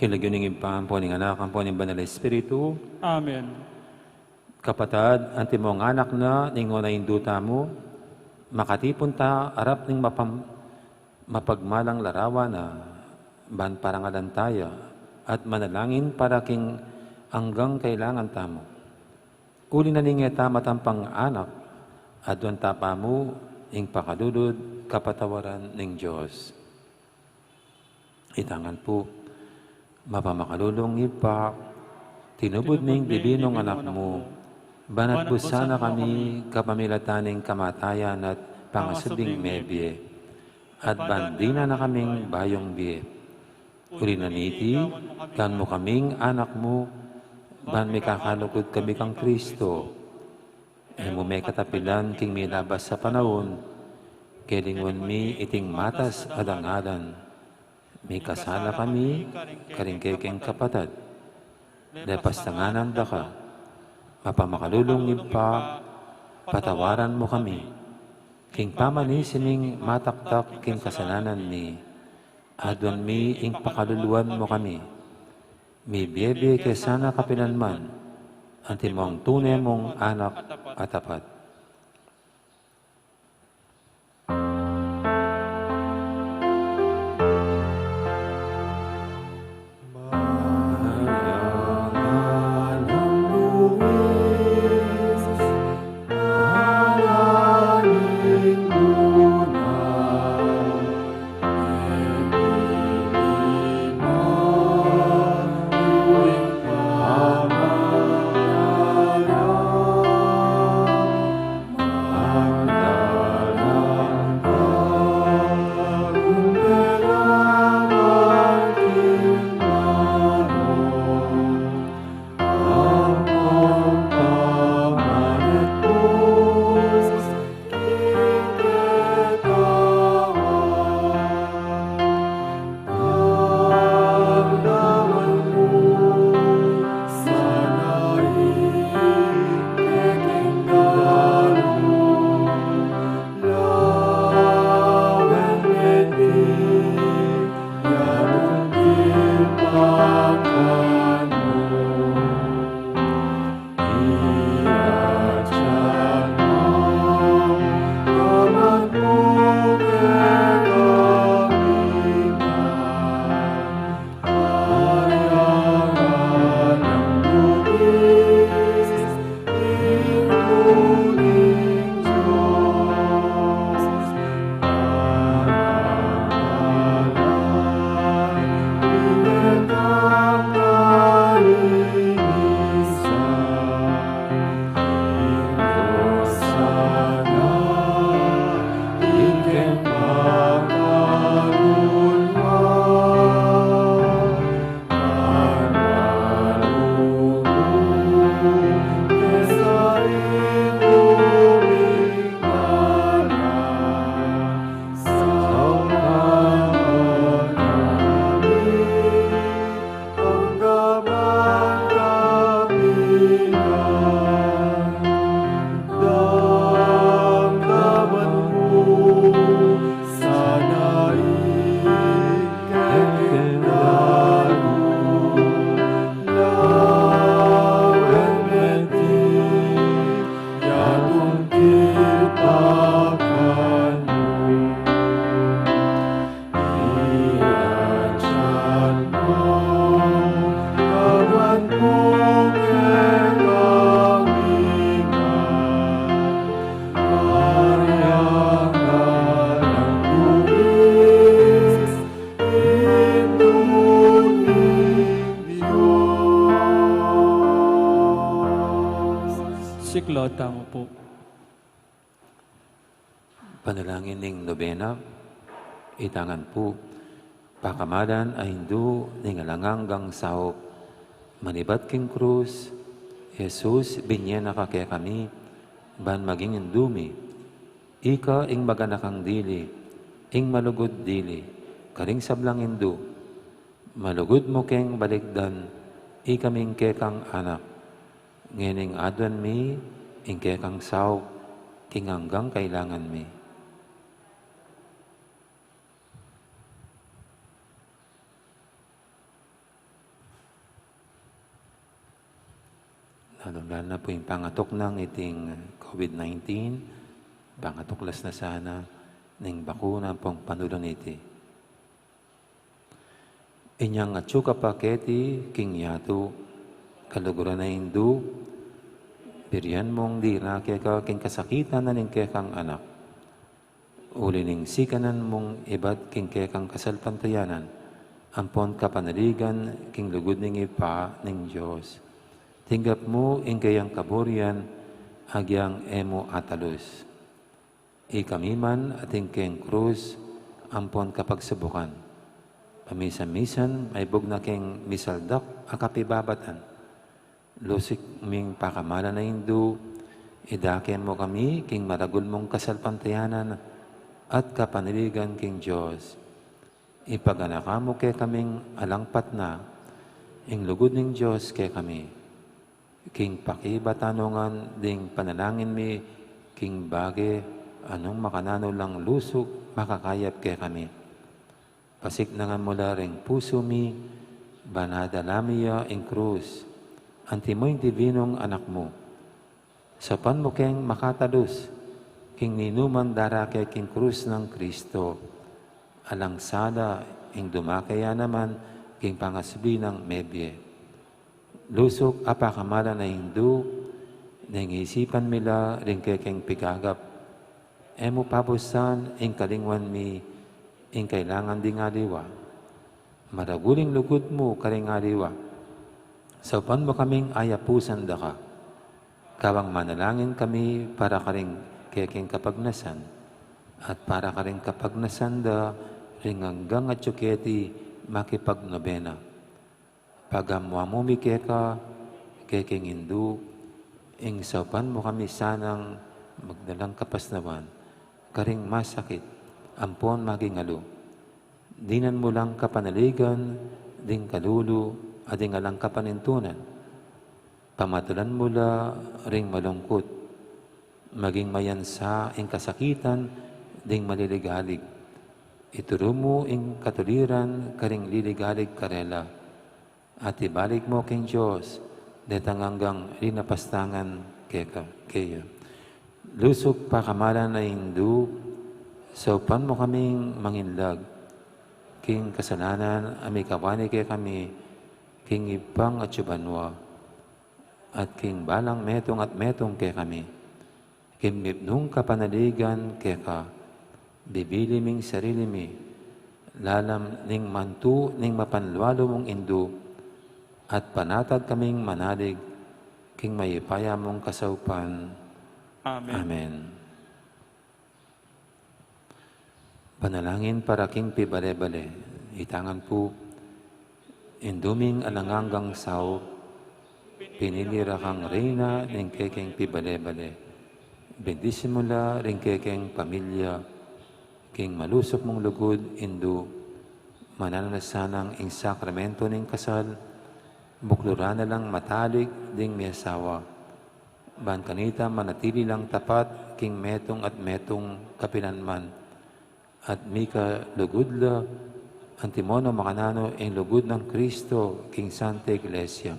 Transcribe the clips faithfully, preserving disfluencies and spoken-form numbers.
Lagyu ning Ibpa, ampo ning Anak, ampo ning Banal a Espiritu. Amen. Kapatad, antimong anak na ning nuan a Indu tamu, makatipun ta arap ning mapam-, mapagmalang larawan na ban parangalan taya at manalangin para king anggang kailangan tamu. Uli na ning e ta matampang anak, aduan ta pamu ing pakalulud kapatawaran ning Dios. Itangan pu. Mapamakalulung Ibpa, tinubud me ing bibinung Anak mu, banat busan na kami kapamilatan ning kamatayan at pangasubling mebie, at ban dinan na kaming bayung bie. Uli na niti, gawan mu kaming anak mu, ban mikakalugud kami kang Kristo. E mu me katapilan king milabas a panaun, kelingun mi iting matas a dangalan. Mikasala kami karing kekeng kapatad. Lepas tanganan da ka, mapamakalulung Ibpa, patawaran mu kami. King pamanisi ming mataktak king kasalanan mi, aduan mi ing pakaluluan mu kami. Mibie-bie ke sana kapilan man, antimong tune mung anak a tapat. Siklaud tamu pu. Panalangin ning nobena. Itangan pu. Pakamalan a Indu ning alang anggang saup, manibat king krus, Jesus, binye na ka kekami, ban maging Indu mi. Ika ing maganakang dili, ing malugud dili, karing sablang Indu. Malugud mu keng balikdan, ikaming kekang anak. Ngening aduan mi, ing kekang saup, king anggang kailangan mi. Lalung-lalu na pu ing pangatuknang iting COVID nineteen, pangatuklas na sana ning bakuna ampong panulu niti. Inyang atyu ka pa keti king yatu, kaluguran a Indu, birian mung dirake ka king kasakitan na ning kekang anak. Uli ning sikanan mung ibat king kekang kasalpantayanan, ampon kapanaligan king lugud ning Ibpa ning Dios. Tinggap mu ing keyang kaburian, agyang e mu atalus. Ikami man atin keng krus, ampon kapagsubukan. Pamisan-misan, maibug na keng misaldak a kapibabatan. Lusik ming pakamalan a Indu, idake mu kami king maragul mung kasalpantayanan at kapanaligan king Dios. Ipaganaka mu kekaming alang patna ing lugud ning Dios kekami. King pakibatan ngan ding panalangin mi king bage a nung makananu lang lusuk makakayap kekami. Pasiknangan mu la ring pusu mi, ban adala mi ya ing krus, antimo ing dibinung Anak mu. Saupan mu keng makatalus king ninuman darake king krus nang Kristo. Alang sala ing dumake ya naman king pangasubli nang mebie. Lusuk a pakamalan a Indu, neng isipan mi la ring kekeng pigagap. E mu pabusan ing kalingwan mi ing kailangan ding aliwa. Maragul ing lugud mu karing aliwa. Saupan mu kaming ayapusan da ka. Kabang manalangin kami para karing kekeng kapagnasan, at para karing kapagnasan da ring anggang atyu keti makipagnobena. Pagamuan mu mi keka, kekeng Indu, ing saupan mu kami sanang magdalang kapasnawan karing masakit ampon maging alu. Dinan mu lang kapanaligan ding kalulu a ding alang kapanintunan. Pamatulan mu la ring malungkut. Maging mayansa ing kasakitan ding maliligalig. Ituru mu ing katuliran karing liligalig karela. At ibalik mu king Dios detang anggang linapastangan keka, keya. Lusuk pakamalan a Indu, saupan mu kaming manginlag king kasalanan a mikawani kekami king Ibpang atyu banua, at king balang metung at metung kekami. King mipnung kapanaligan keka, bibili ming sarili mi, lalam ning mantu ning mapanlualu mung Indu, at panatag kaming manalig king mayupaya mung kasaupan. Amen. Amen. Panalangin para king pibale-bale. Itangan pu, Indu ming alang anggang saup, pinili ra kang reyna ning kekeng pibale-bale. Bendisyun mu la ring kekeng pamilya, king malusuk mung lugud, Indu, mananu na sanang ing sakramento ning kasal, bukluran na lang matalik ding miasawa. Ban kanita manatili lang tapat king metung at metung kapilan man, at mika lugud la, antimo nung makananu ing lugud nang Kristo king Santa Iglesia.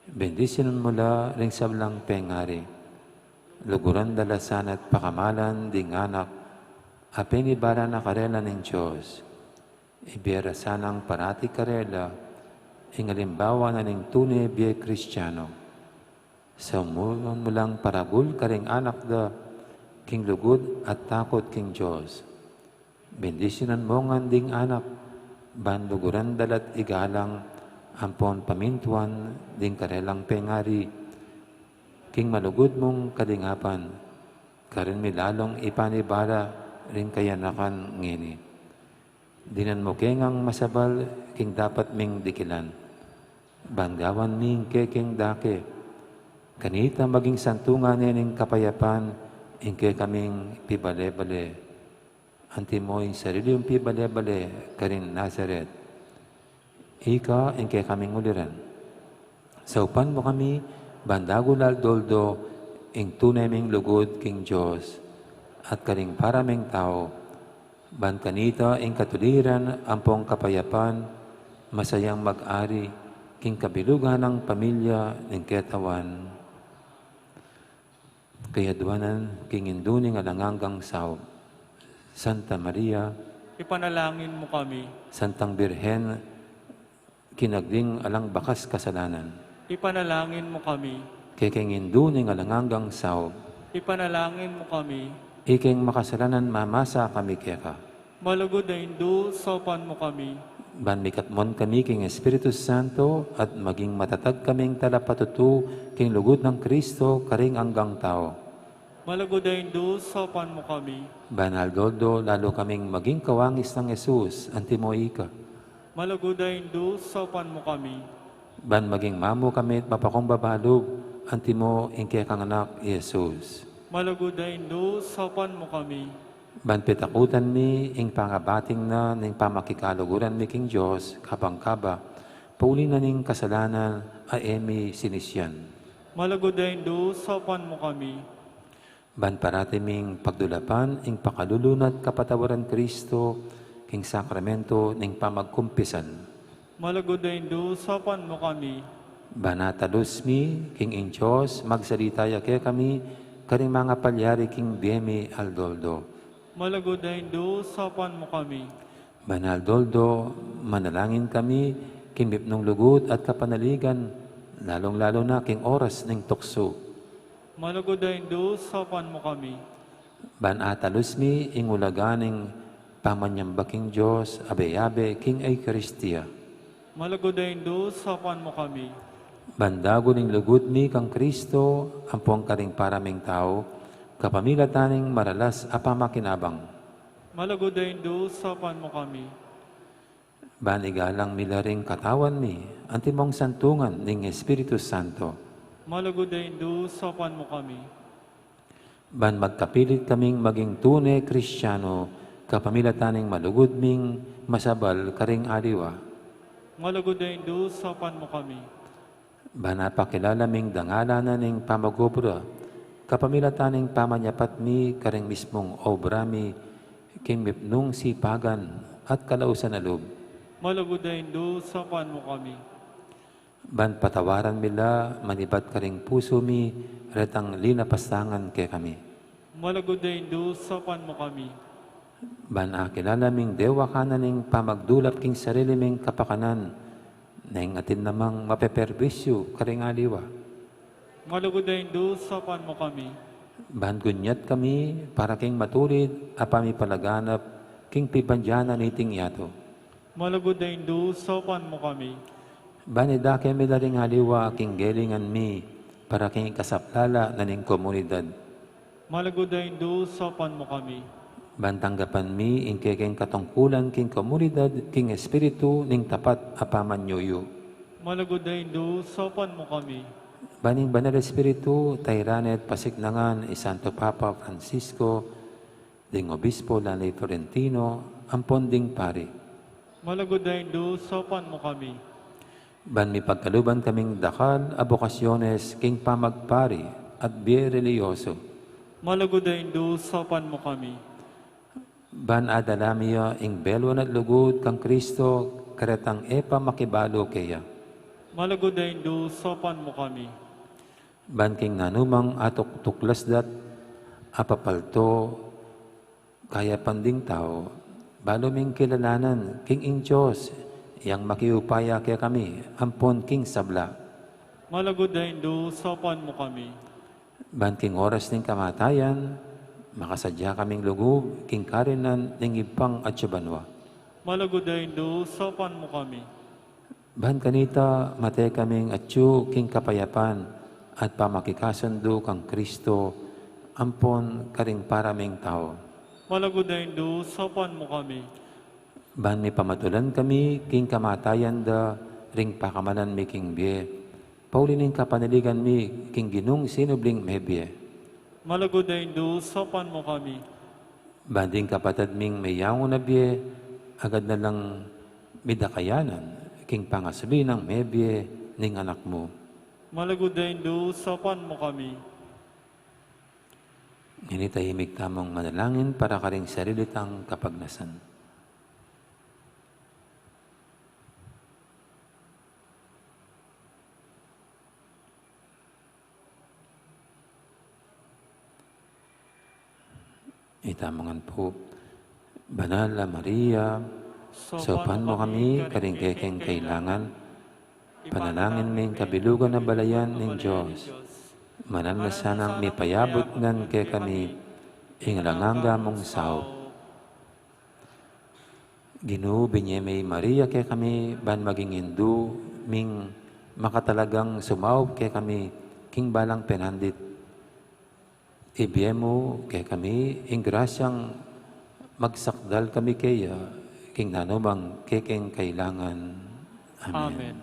Bendisyunan mu la ring sablang pengari. Luguran da la sana't pakamalan ding anak a penibala na karela ning Dios. Ibie ra sanang parati karela ing alimbawa na ning tune bie Kristiano. Saupan mu lang paragul karing anak da king lugud at takut king Dios. Bendisyunan mu ngan ding anak, ban luguran da la't igalang ampon pamintuan ding karelang pengari king malugud mung kalingapan. Karin mi lalung ipanibala ring kayanakan ngeni. Dinan mu ke ngang masabal king dapat ming dikilan. Ban gawan mi ing kekeng dake. Kanita maging santungan ne ning kapayapan ing kekaming pibale-bale. Antimo ing sarili mung pibale-bale karin Nazaret. Ika ing kekaming uliran. Saupan mu kami, ban dagul aldo-aldo ing tune ming lugud king Dios at karing para ming tau, ban kanita ing katuliran ampong kapayapan, masayang mag-ari, King kabilugan nang pamilya ning Ketawan, kayaduanan king Indu ning alang anggang saup, Santa Maria, ipanalangin mu kami. Santang Birhen, kinagding alang bakas kasalanan, ipanalangin mu kami. Kekeng Indu ning alang anggang saup, ipanalangin mu kami. Ikeng makasalanan mamasa kami keka. Malugud a Indu, saupan mu kami. Ban mikatmon kami king Espiritu Santo at maging matatag kaming talapatutu king lugud nang Kristo karing anggang tau. Malugud a Indu, saupan mu kami. Ban aldo-aldo lalu kaming maging kawangis nang Jesus, antimo ika. Malugud a Indu, saupan mu kami. Ban maging mamu kami at mapakumbaba lub, antimo ing kekang Anak, Jesus. Malugud a Indu, saupan mu kami. Ban pitakutan mi ing pangabating na ning pamakikaluguran mi king Dios, kabang kaba, pauli na ning kasalanan a e mi sinisian. Malugud a Indu, saupan mu kami. Ban parati ming pagdulapan ing pakalulu na't kapatawaran Kristo king sakramento ning pamagkumpisan. Malugud a Indu, saupan mu kami. Ban atalus mi king ing Dios, magsalita ya kekami karing mangapalyari king bie mi aldo-aldo. Malugud a Indu, saupan mu kami. Ban aldo-aldo, manalangin kami king mipnung lugud at kapanaligan, lalung-lalu na king oras ning tuksu. Malugud a Indu, saupan mu kami. Ban atalus mi ing ulaga ning pamanyamba king Dios abe-abe king Eukaristia. Malugud a Indu, saupan mu kami. Ban dagul ing lugud mi kang Kristo ampon karing para ming tau, kapamilatan ning maralas a pamakinabang. Malugud a Indu, saupan mu kami. Ban igalang mi la ring katawan mi antimong santungan ning Espiritu Santo. Malugud a Indu, saupan mu kami. Ban magkapilit kaming maging tune Kristiano kapamilatan ning malugud ming masabal karing aliwa. Malugud a Indu, saupan mu kami. Ban apakilala ming dangalan na ning pamag-obra kapamilatan ning pamanyapat mi karing mismung obra mi king mipnung sipagan at kalausan a lub. Malugud a Indu, saupan mu kami. Ban patawaran mi la manibat karing pusu mi retang linapastangan kekami. Malugud a Indu, saupan mu kami. Ban akilala ming dewakan na ning pamagdulap king sarili ming kapakanan, neng atin namang mapeperbisyu karing aliwa. Malugud a Indu, saupan mu kami. Ban gunyat kami para king matulid a pamipalaganap king pibandian na niting yatu. Malugud a Indu, saupan mu kami. Ban idake mi la ring aliwa king gelingan mi para king ikasaplala na ning komunidad. Malugud a Indu, saupan mu kami. Ban tanggapan mi ing kekeng katungkulan king komunidad king espiritu ning tapat a pamanyuyu. Malugud a Indu, saupan mu kami. Ban ing Banal Espiritu tairan at pasiknangan i Santo Papa Francisco, ding Obispo Lani Florentino, ampon ding pari. Malugud a Indu, saupan mu kami. Ban mipagkaluban kaming dakal a bokasyones king pamagpari at bie relihiyoso. Malugud a Indu, saupan mu kami. Ban adala mi ya ing belwan at lugud kang Kristo karetang e pa makibalu keya. Malugud a Indu, saupan mu kami. Ban king nanumang atuktuklas dat apapalto kayapan ding tau, balu ming kilalanan king ing Dios yang makiupaya kekami ampon king sabla. Malugud a Indu, saupan mu kami. Ban king oras ning kamatayan, makasadya kaming lugud king karinan ning Ibpang atsu banua. Malugud a Indu, saupan mu kami. Ban kanita mate kaming atsu king kapayapan at pamakikasundu kang Kristo ampon karing para ming tau. Malugud a Indu, saupan mu kami. Ban mipamatulan kami king kamatayan da ring pakamalan mi king bie, pauli ning kapanaligan mi king Ginung sinubling mebie. Malugud a Indu, saupan mu kami. Ban ding kapatad ming meyangu na bie, agad na lang midakayanan king pangasubli nang mebie ning Anak mu. Malugud a Indu, saupan mu kami. Ngeni tahimik tamung manalangin para karing sarili tang kapagnasan. Ita mu ngan pu. Banal a Maria, saupan mu kami karing kekeng kailangan. Panalangin mi ing kabilugan a balayan ning Dios. Mananu na sanang mipayabut ngan kekami ing alang angga mung saup. Ginu, binie me i Maria kekami ban maging indu ming makatalagang sumaup kekami king balang penandit. Ibie mu kekami ing grasyang magsakdal kami keya king nanumang kekeng kailangan. Amen. Amen.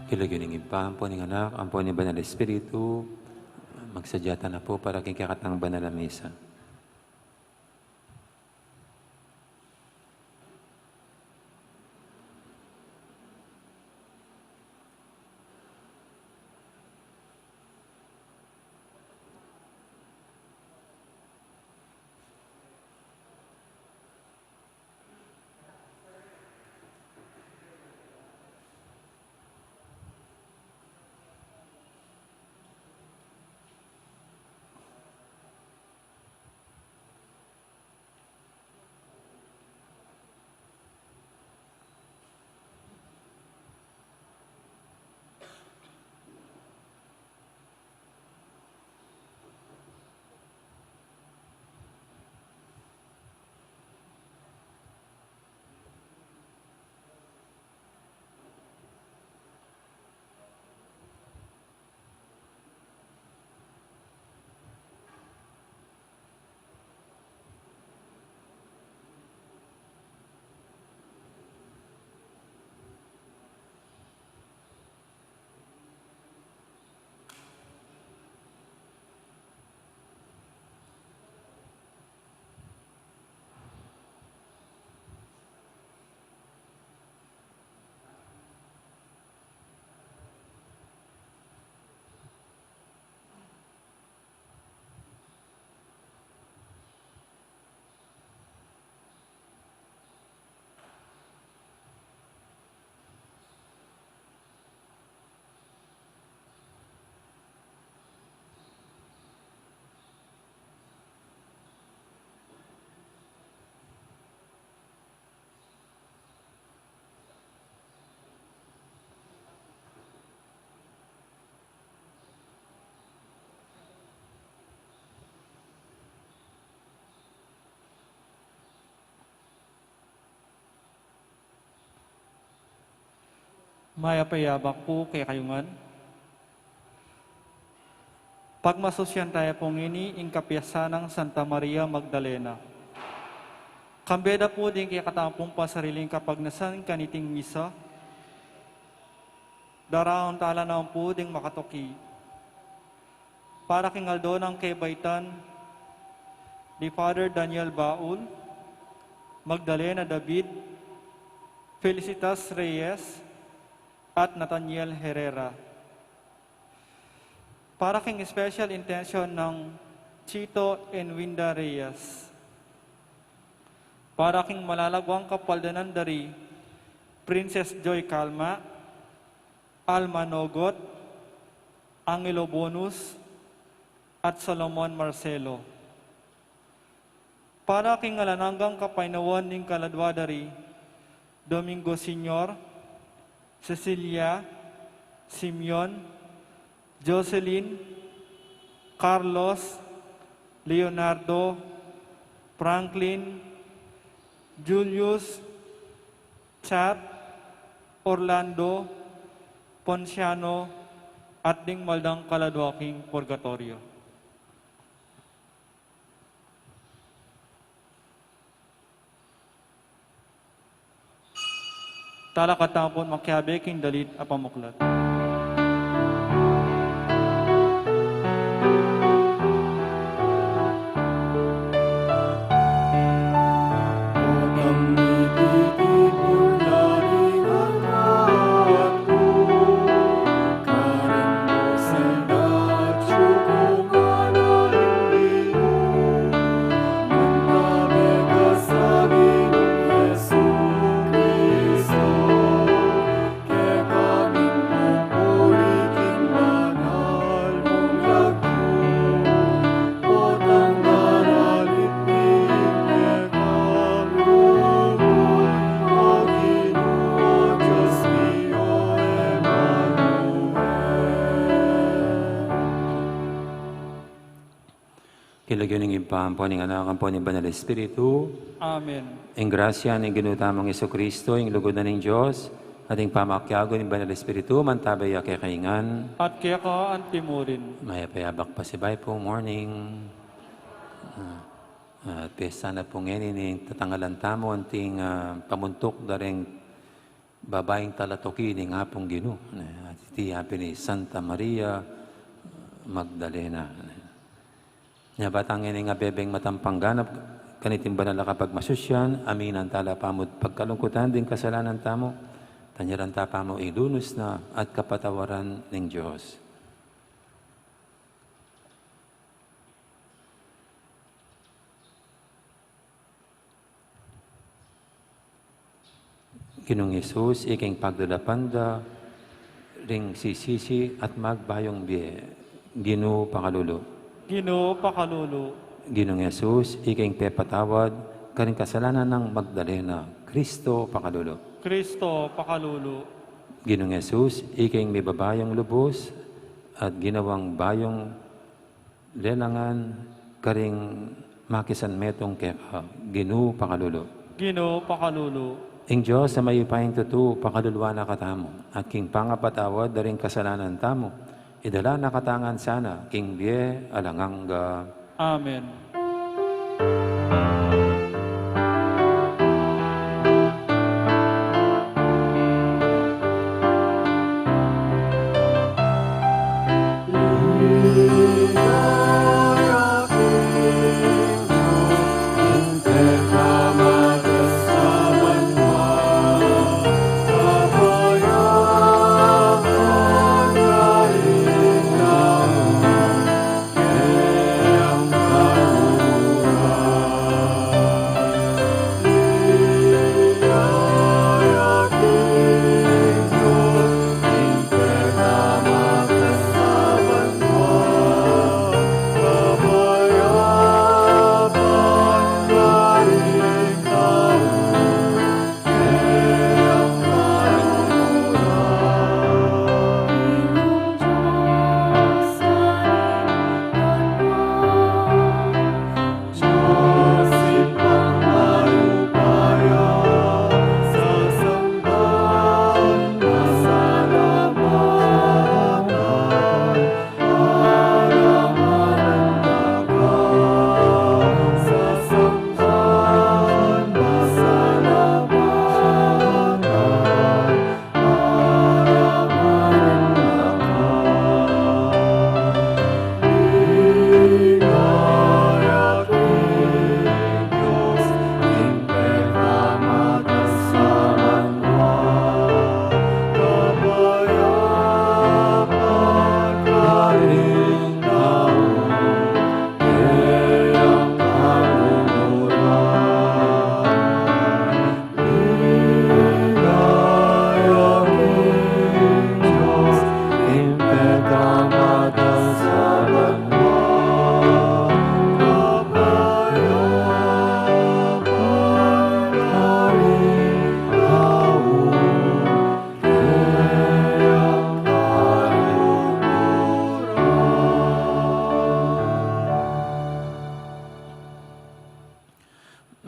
King lagyu ning Ibpa, ampo ning Anak, ampo ning Banal Espiritu, magsadya tana pu para king kekatang banal a misa. Mayap a yabak pu kekayu ngan. Pagmasusyan taya pu ngeni ing kapiyasan nang Santa Maria Magdalena. Kambe da pu ding kekatamung pasariling kapagnasan kaniting misa, daraun tala naman pu ding makatuki. Para king aldo nang kebaitan di Father Daniel Baul, Magdalena David, Felicitas Reyes, at Nathaniel Herrera. Para king special intention nang Chito and Winda Reyes. Para king malalaguang kapaldanan dari Princess Joy Calma, Alma Nogot, Angelo Bonus, at Solomon Marcelo. Para king alang anggang kapaynawan ning kaladua dari Domingo Senior, Cecilia, Simeon, Jocelyn, Carlos, Leonardo, Franklin, Julius, Chat, Orlando, Ponciano, at ding maldang kaladua king purgatorio. Talakad tamu pun makiabe king dalit a pamuklat. King lagyu ning Ibpa, ampo ning Anak, ampo ning Banal Espiritu. Amen. Ing grasya ning Ginu tamung Jesucristo, ing lugud na ning Dios, at ing pamakiabe ning Banal Espiritu, mantabe ya kekayu ngan. At keka antimurin. Mayap a yabak pasibayu pu, morning. Ah, at pesta na pu ngeni ning tatangalan tamu anting, ah, pamuntuk da ring babaing talatuki ning Apung Ginu, ne, at iti ya pin i Santa Maria Magdalena, ne. Nya ba tang ini nga bebeng matampang ganap kaniting banal a kapagmasusyan, aminan tala pamu ing pagkalungkutan ding kasalanan tamu, tanyaran ta pamu ing lunus na at kapatawaran ning Dios. Ginung Jesus, ika ing pagdalapan da ring sisisi at magbayung bie. Ginu, pakalulu. Ginu, pakalulu. Ginung Jesus, ika ing pepatawad karing kasalanan nang Magdalena. Kristo, pakalulu. Kristo, pakalulu. Ginung Jesus, ika ing mibabayung lubus at ginawang bayung lelangan karing makisanmetung keka. Ginu, pakalulu. Ginu, pakalulu. Ing Dios a mayupayang tutu, pakaluluan na katamu, at king pangapatawad da ring kasalanan tamu, idala na katamu ngan sana king bie alang angga. Amen.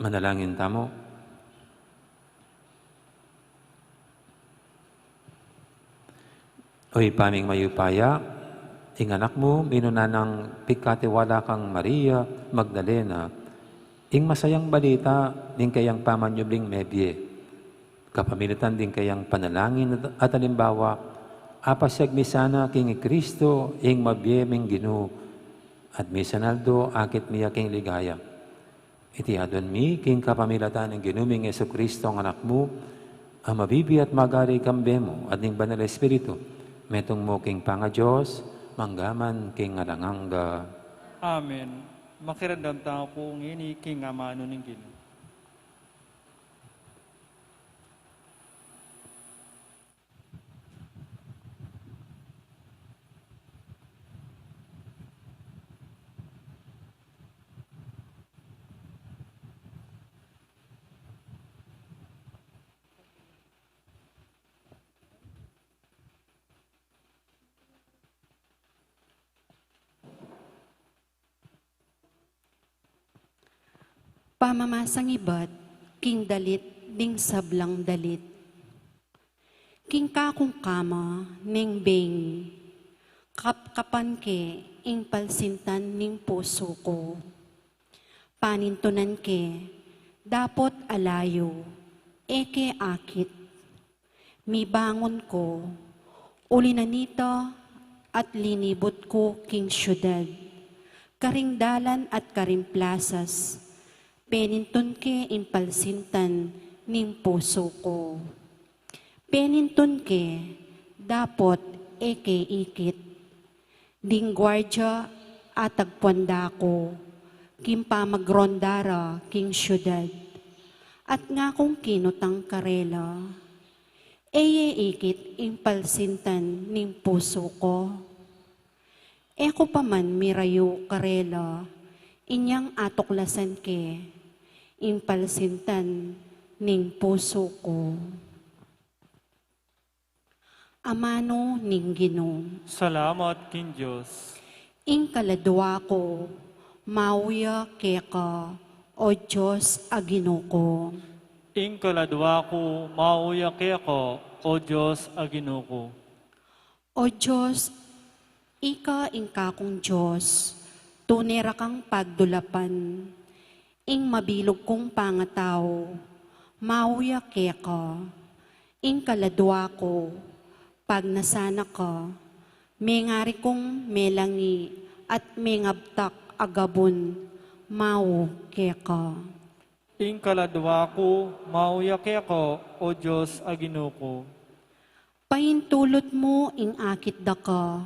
Manalangin tamu. O Ibpa ming mayupaya, ing anak mu, minuna nang pigkatiwala kang Maria Magdalena ing masayang balita ning kayang pamanyubling mebie. Kapamilatan ding kayang panalangin at, at alimbawa, apasyag mi sana king i Kristo ing mabie ming Ginu, at misan aldo akit mi ya king ligaya. Iti adwan mi king kapamilatan ning Ginu ming Jesucristo, ang Anak mu, a mabibie at magari kambe mu at ning Banal Espiritu, metung mu king pangaDios, mangga man king alang angga. Amen. Makiramdam tamu pu ngeni king amanu ning Ginu. Pamamasang ibat king dalit ding sablang dalit. King kakung kama neng bengi, kapkapan ke ing palsintan ning pusu ku. Panintunan ke dapot alayu, e ke akit. Mibangun ku, uli na nita at linibut ku king siudad, karing dalan at karing plasas, penintun ke ing palsintan ning pusu ku. Penintun ke, dapot e ke ikit. Ding guardia atagpuan da ku king pamagronda ra king siudad, at ngakung kinutang karela, e ye ikit ing palsintan ning pusu ku? E ku pa man mirayu karela inyang atuklasan ke ing palsintan ning pusu ku. Amanu ning Ginu. Salamat king Dios. Ing kaladua ku, mauya keka, o Dios a Ginu ku. Ing kaladua ku, mauya keka, o Dios a Ginu ku. O Dios, ika ing kakung Dios, tune ra kang pagdulapan. Ing mabilug kung pangatau, mauya keka. Ing kaladua ku, pagnasan na ka, mengari kung melangi at mengabtak a gabun, mau keka. Ing kaladua ku, mauya keka, o Dios a Ginu ku. Paintulut mu ing akit daka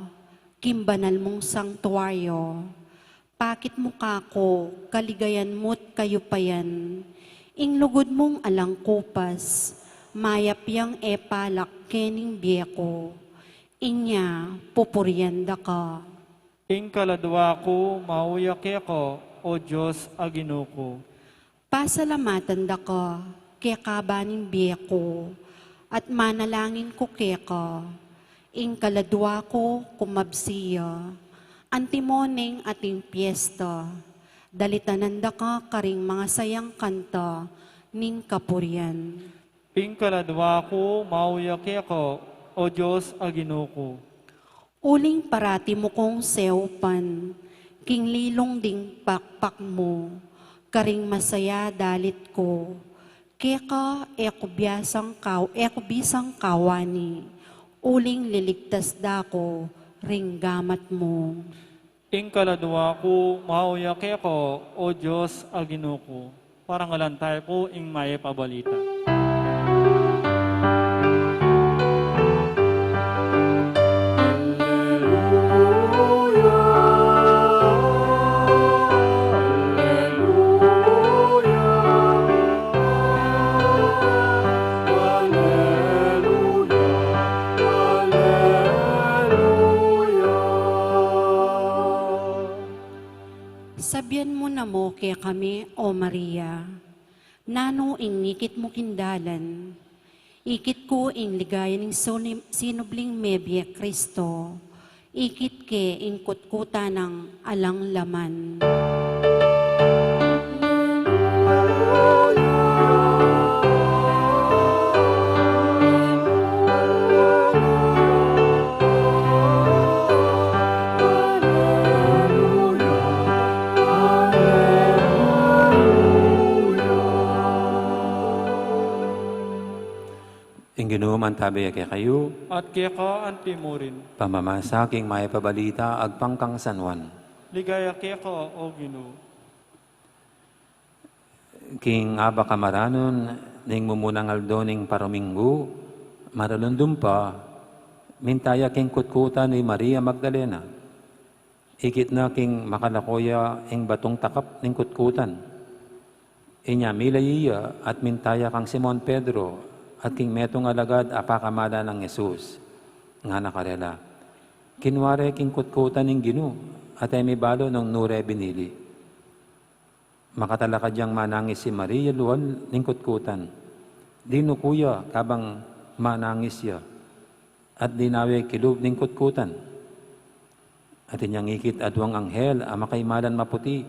king banal mung sangtuaryo. Pakit mu kaku kaligayan mu't kayupayan. Ing lugud mung alang kupas, mayap yang e palak kening bie ku. Inya pupurian daka. Ing kaladua ku, mauya keka, o Dios a Ginu ku. Pasalamatan daka keka ban ing bie ku, at manalangin ku keka. Ing kaladua ku, kumabsi ya, antimo neng ating piesta. Dalitanan daka karing mangasayang kanta ning kapurian. Ing kaladua ku, mauya keka, o Dios a Ginu ku. Uling parati mu kung seupan king lilung ding pakpak mu, karing masaya dalit ku. Keka e ku biasang kaw-, e ku bisang kawani, uling liligtas da ku ring gamat mu. Ing kaladua ku, mauya keka, o Dios a Ginu ku. Parangalan tayu pu ing mayap a balita. Alleluia, alleluia, alleluia, alleluia. Sabian mu na mu kekami, O Maria, nanu ing ikit mu king dalan, ikit ku ing ligaya ning suni-, sinubling mebie Kristo, ikit ke ing kutkutan nang alang laman. Ing Ginu mantabi ya kekayu. At keka antimurin. Pamamasa king Mayap a Balita agpang kang San Juan. Ligaya keka, O Ginu. King abak a maranun ning mumunang aldo ning paruminggu, maralundum pa, minta ya king kutkutan i Maria Magdalena. Ikit na king makalako ya ing batung takap ning kutkutan. Inya milayi ya at minta ya kang Simon Pedro at king metung alagad a pakamalan nang Jesus. Ngana karela, kinua re king kutkutan ning Ginu at e mi balu nung nu re binili. Makatalakad yang manangis i Maria lual ning kutkutan. Dinuku ya kabang manangis ya at dinawe kilub ning kutkutan. At inyang ikit aduang anghel a makaimalan maputi,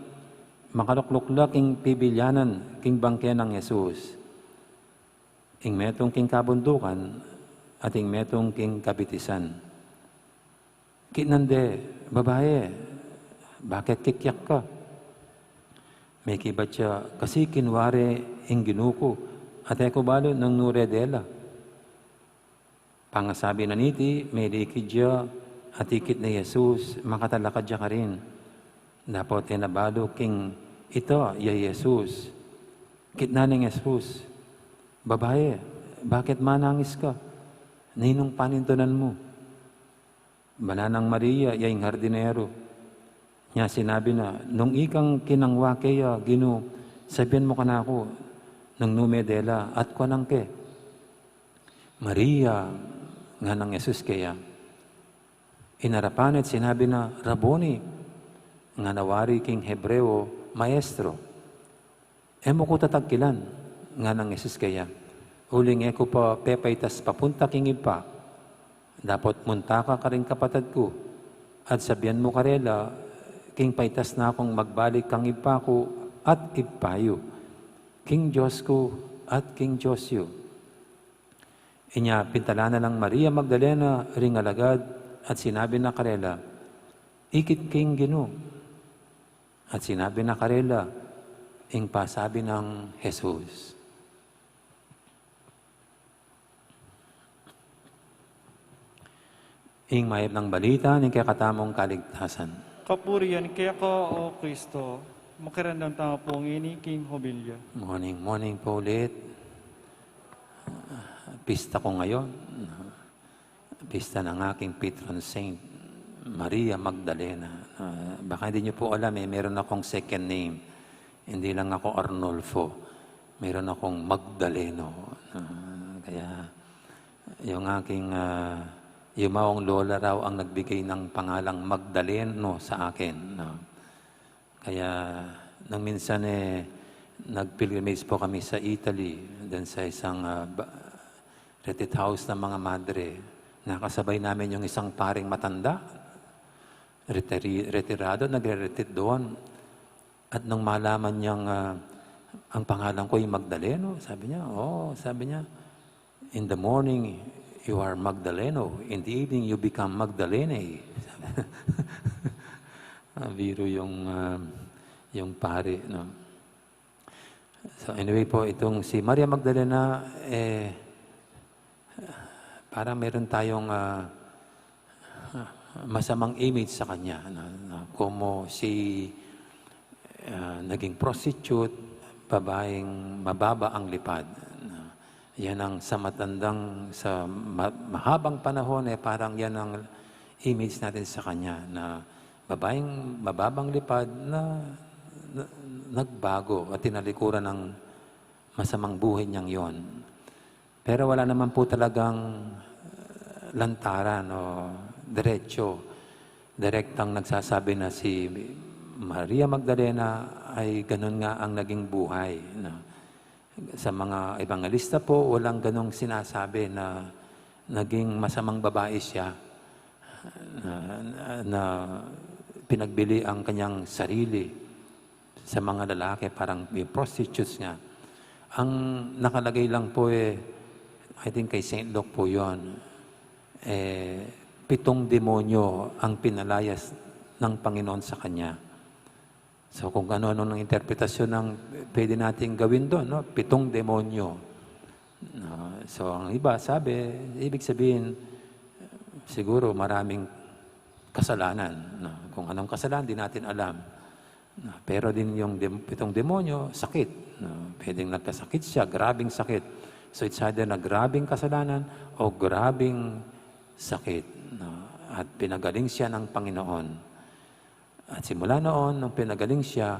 makalukluk la king pibilyanan king bangke nang Jesus. Ing metung king kabundukan at ing metung king kabitisan. Kitnan de, babae, bakit kikyak ka? Mekibat ya, kasi kinua re ing Ginu ku at e ku balu nung nu re dela. Pangasabi na niti, melikid ya at ikit ne i Jesus, makatalakad ya karin. Dapot e na balu king ita ya i Jesus. Kitnan neng Jesus, babae, bakit manangis ka? Ninung panindunan mu? Bana nang Maria ya ing hardinero. Nya sinabi na, nung ikang kinangwa ke ya, Ginu, sabian mu kanaku nung nu me dela at kuanan ke. Maria, nganang Jesus keya. Inarapan ne at sinabi na, Rabboni, ngana wari king Hebreo, Maestro. E mu ku tatangkilan, nganang Jesus keya, uling e ku pa pepaitas papunta king Ibpa. Dapot munta ka karing kapatad ku at sabian mu karela, king paitas na kung magbalik kang Ibpa ku at Ibpa yu, king Dios ku at king Dios yu. Inya pintalan na lang Maria Magdalena ring alagad at sinabi na karela, ikit king Ginu. At sinabi na karela ing pasabi nang Jesus. Ing mayap nang balita ning kekatamung kaligtasan. Kapurian keka, O Kristo. Makiramdam tamu pu ngeni king homilya. Morning, morning po ulit. Pista ko ngayon. Pista ng aking patron saint, Maria Magdalena. Ah, baka hindi niyo po alam eh, meron akong second name. Hindi lang ako Arnulfo. Meron akong Magdaleno. Ah, kaya yung aking, ah, yumawang lola raw ang nagbigay ng pangalang Magdaleno sa akin, no? Kaya nang minsan eh, nag-pilgrimage po kami sa Italy, dun sa isang, ah, ba-, retreat house ng mga madre. Nakasabay namin yung isang paring matanda, retiri-, retirado, nagre-retreat doon. At nung malaman niyang, ah, ang pangalan ko ay Magdaleno, sabi niya, "Oo," sabi niya, "In the morning, you are Magdaleno. In the evening, you become Magdalene." Ah, biro yung, ah, yung pare, no? So, anyway po, itong si Maria Magdalena, eh, parang meron tayong, ah, masamang image sa kanya, no? Na como si, ah, naging prostitute, babaeng mababa ang lipad, no? Yan ang sa matandang, sa ma-, mahabang panahon, eh, parang yan ang image natin sa kanya, na babaeng mababang lipad na, na nagbago at tinalikuran ng masamang buhay niyang yon. Pero wala naman po talagang, uh, lantaran o diretso, direktang nagsasabi na si Maria Magdalena ay ganun nga ang naging buhay, no? Sa mga ebangelista po, walang ganong sinasabi na naging masamang babae siya, na, na, na pinagbili ang kanyang sarili sa mga lalaki, parang yung prostitutes nga. Ang nakalagay lang po eh, I think kay Saint Luke po yun, eh, pitung demonyo ang pinalayas ng Panginoon sa kanya. So kung ano-ano ng interpretasyon ang pwede nating gawin doon, no? Pitung demonyo. No? So ang iba sabi, ibig sabihin, siguro maraming kasalanan. No? Kung anong kasalanan, di natin alam. No? Pero din yung dem- pitong demonyo, sakit. No? Pwedeng nagkasakit siya, grabing sakit. So it's either na grabing kasalanan o grabing sakit. No? At pinagaling siya ng Panginoon. At simula noon, nung pinagaling siya,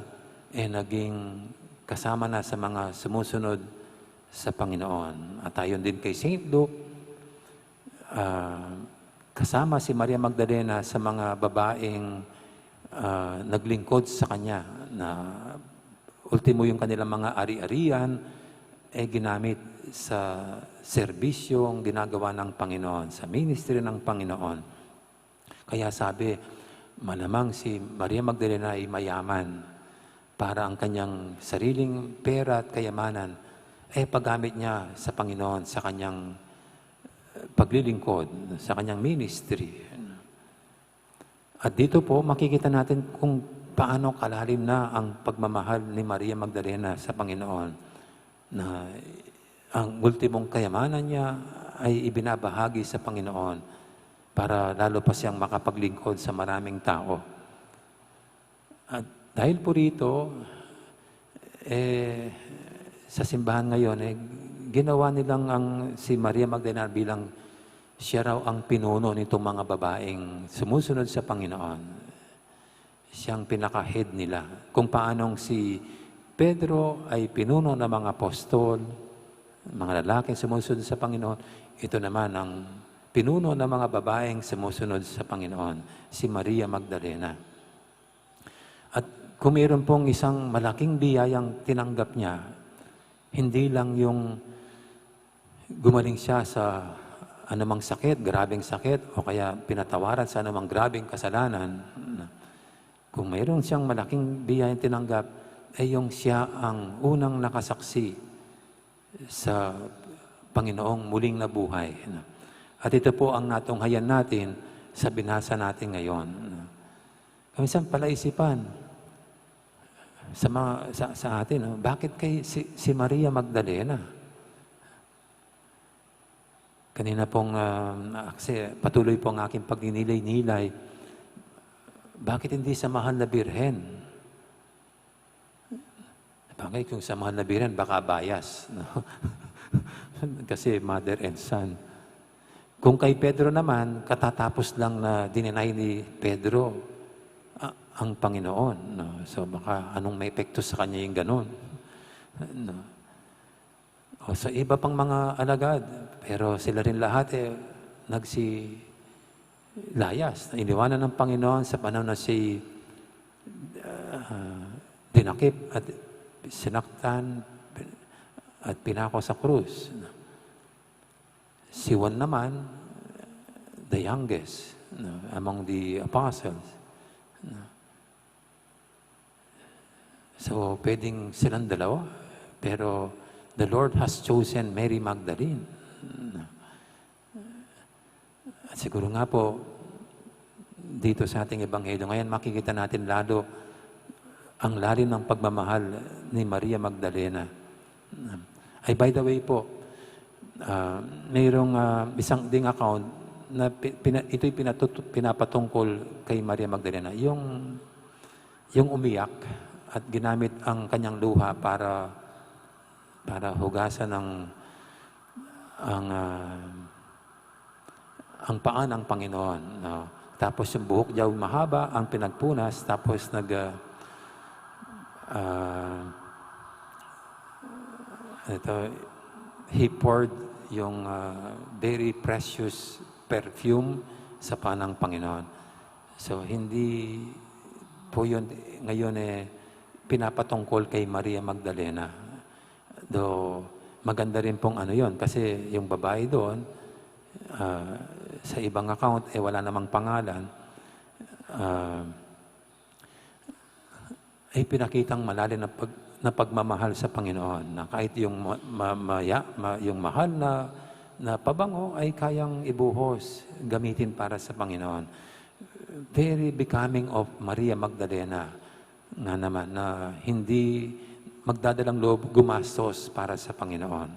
eh naging kasama na sa mga sumusunod sa Panginoon. At ayon din kay Saint Luke, ah, kasama si Maria Magdalena sa mga babaeng, ah, naglingkod sa kanya, na ultimo yung kanilang mga ari-arian eh ginamit sa serbisyong ginagawa ng Panginoon, sa ministry ng Panginoon. Kaya sabi, malamang si Maria Magdalena ay mayaman para ang kanyang sariling pera at kayamanan eh paggamit niya sa Panginoon sa kanyang, eh, paglilingkod, sa kanyang ministry. At dito po, makikita natin kung paano kalalim na ang pagmamahal ni Maria Magdalena sa Panginoon, na ang ultimong kayamanan niya ay ibinabahagi sa Panginoon para lalo pa siyang makapaglingkod sa maraming tao. At dahil po rito, eh, sa simbahan ngayon, eh, ginawa nilang ang, si Maria Magdalena bilang siya raw ang pinuno nitong mga babaeng sumusunod sa Panginoon. Siyang pinaka-head nila. Kung paanong si Pedro ay pinuno ng mga apostol, mga lalaking sumusunod sa Panginoon, ito naman ang pinuno ng mga babaeng sumusunod sa Panginoon, si Maria Magdalena. At kung mayroon pong isang malaking biyayang tinanggap niya, hindi lang yung gumaling siya sa anumang sakit, grabeng sakit, o kaya pinatawaran sa anumang grabeng kasalanan. Kung mayroon siyang malaking biyayang tinanggap, ay yung siya ang unang nakasaksi sa Panginoong muling nabuhay. At ito po ang natunghayan natin sa binasa natin ngayon. Minsan palaisipan sa, mga, sa, sa atin, no? Bakit kay si, si Maria Magdalena? Kanina pong, ah, kasi patuloy po ang aking pagninilay-nilay. Bakit hindi sa Mahal na Birhen? Bagay, kung sa Mahal na Birhen, baka bias, no? Kasi mother and son. Kung kay Pedro naman, katatapos lang na dininay ni Pedro, ah, ang Panginoon, no? So baka anong may epekto sa kanya yung ganun? No? O sa iba pang mga alagad, pero sila rin lahat eh, nagsilayas. Iniwanan ng Panginoon sa panahon na si, ah, dinakip at sinaktan at pinako sa krus. Si Juan naman, the youngest, no, among the apostles. No? So, pwedeng silang dalawa, pero the Lord has chosen Mary Magdalene. No? At siguro nga po, dito sa ating ebanghelyo ngayon, makikita natin lalo ang lalim ng pagmamahal ni Maria Magdalena. Ay, by the way po, ah, mayroong, ah, isang ding account na pi-, pina-, ito'y pinatut-, pinapatungkol kay Maria Magdalena. Yung, yung umiyak at ginamit ang kanyang luha para, para hugasan ang, ang, ah, ang paa ng Panginoon, no? Tapos yung buhok niya mahaba, ang pinagpunas, tapos nag, ah, ah, ito, he poured yung, ah, very precious perfume sa paa ng Panginoon. So, hindi po yun ngayon eh pinapatungkol kay Maria Magdalena. Though maganda rin pong ano yon, kasi yung babae doon, ah, sa ibang account, eh, wala namang pangalan. Ah, ay pinakitang malalim na pag-, na pagmamahal sa Panginoon, na kahit yung ma-, ma-, maya-, ma-, yung mahal na, na pabango ay kayang ibuhos, gamitin para sa Panginoon. Very becoming of Maria Magdalena nga naman, na hindi magdadalang loob gumastos para sa Panginoon.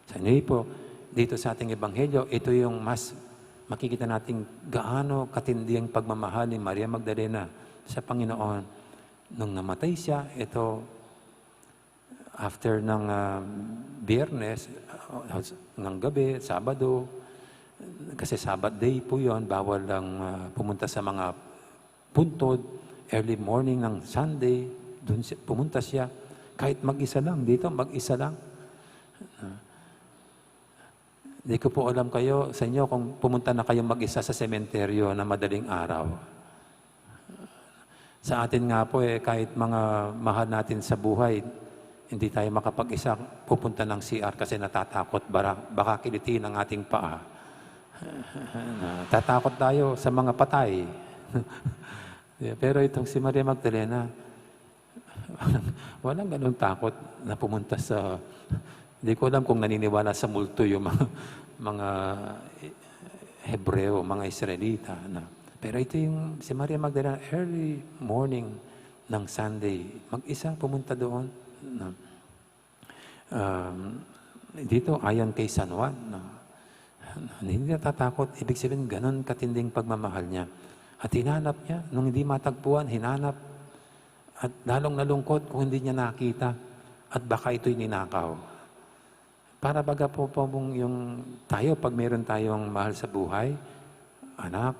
Sa inyo po, dito sa ating ebanghelyo, ito yung mas makikita nating gaano katindi ang pagmamahal ni Maria Magdalena sa Panginoon. Nung namatay siya, ito, after ng, ah, Biyernes, ah, ng gabi, Sabado, kasi Sabbath day po yon, bawal lang, ah, pumunta sa mga puntod, early morning ng Sunday, dun siya, pumunta siya. Kahit mag-isa lang, dito, mag-isa lang. Ah, di ko po alam kayo, sa inyo, kung pumunta na kayo mag-isa sa sementeryo na madaling araw. Sa atin nga po, eh, kahit mga mahal natin sa buhay, hindi tayo makapag-isa pupunta ng C R kasi natatakot, bara-, baka kilitin ang ating paa. Natatakot tayo sa mga patay. Yeah, pero itong si Maria Magdalena, walang ganun takot na pumunta sa, hindi ko alam kung naniniwala sa multo yung mga, mga Hebreo, mga Israelita, no? Pero ito yung si Maria Magdalena, early morning ng Sunday, mag-isang pumunta doon, no? Um, dito, ayon kay San Juan, no? Hindi natatakot, ibig sabihin, ganun katinding pagmamahal niya. At hinanap niya, nung hindi matagpuan, hinanap, at lalong nalungkot kung hindi niya nakita, at baka ito'y ninakaw. Para baga po, po mong yung tayo, pag meron tayong mahal sa buhay, anak,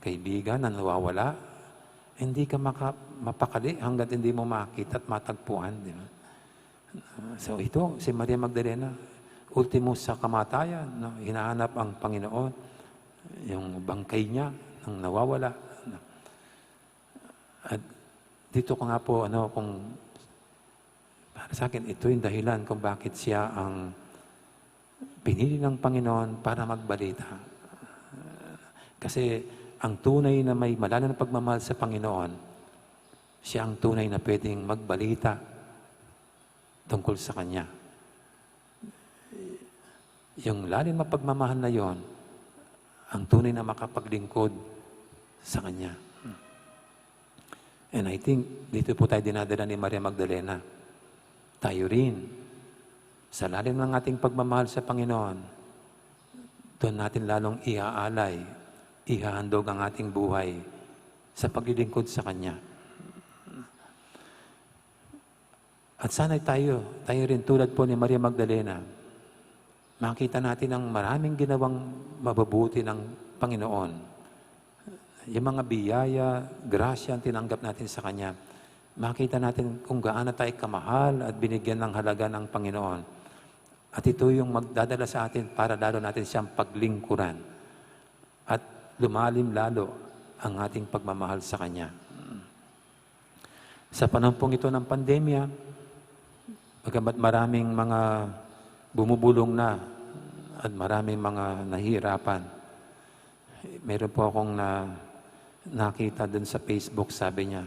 kaibigan na nawawala, hindi ka maka-, mapakali hanggat hindi mo makita at matagpuan, di ba? So ito, si Maria Magdalena, ultimo sa kamatayan, no? Hinahanap ang Panginoon, yung bangkay niya, nang nawawala, no? At dito ko nga po, ano, kung para sa akin, ito yung dahilan kung bakit siya ang pinili ng Panginoon para magbalita. Kasi ang tunay na may malalim na pagmamahal sa Panginoon, siya ang tunay na pwedeng magbalita tungkol sa Kanya. Yung lalim na pagmamahal na yon, ang tunay na makapaglingkod sa Kanya. And I think, dito po tayo dinadala ni Maria Magdalena. Tayo rin, sa lalim ng ating pagmamahal sa Panginoon, doon natin lalong iaalay, ihahandog ang ating buhay sa paglilingkod sa Kanya. At sana tayo, tayo rin tulad po ni Maria Magdalena, makita natin ang maraming ginawang mabubuti ng Panginoon. Yung mga biyaya, grasya ang tinanggap natin sa Kanya. Makita natin kung gaano tayo kamahal at binigyan ng halaga ng Panginoon. At ito yung magdadala sa atin para lalo natin siyang paglingkuran at lumalim lalo ang ating pagmamahal sa Kanya. Sa panahon pong ito ng pandemya, bagamat maraming mga bumubulong na at maraming mga nahihirapan, meron po akong na, nakita dun sa Facebook, sabi niya,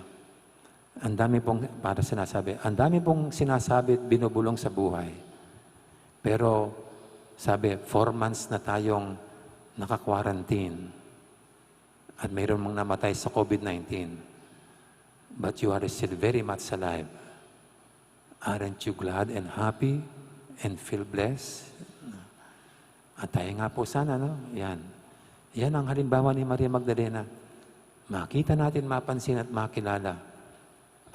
ang dami pong, para sinasabi, ang dami pong sinasabi at binubulong sa buhay. Pero, sabi, four months na tayong naka-quarantine. At mayroon mang namatay sa COVID nineteen. But you are still very much alive. Aren't you glad and happy and feel blessed? At tayo nga po sana, no? Yan. Yan ang halimbawa ni Maria Magdalena. Makita natin, mapansin at makilala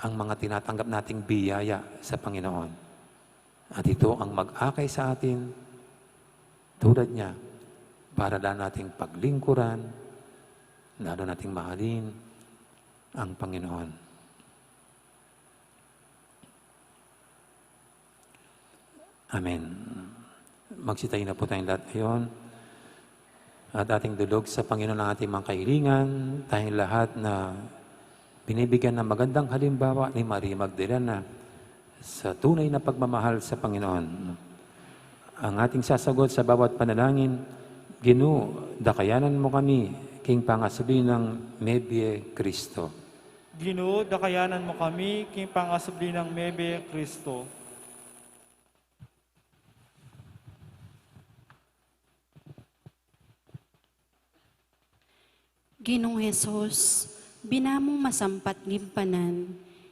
ang mga tinatanggap nating biyaya sa Panginoon. At ito ang mag-akay sa atin, tulad niya, para lalo nating paglingkuran, lalo nating mahalin ang Panginoon. Amen. Magsitayo na po tayong lahat ngayon. At ating dulog sa Panginoon ang ating mga kahilingan, tayong lahat na binibigyan ng magandang halimbawa ni Maria Magdalena sa tunay na pagmamahal sa Panginoon. Ang ating sasagot sa bawat panalangin, Ginu, dakayanan mu kami king pangasubli nang mebie Kristo. Ginu, dakayanan mu kami king pangasubli nang mebie Kristo. Ginung Jesus, bina mung masampat gimpanan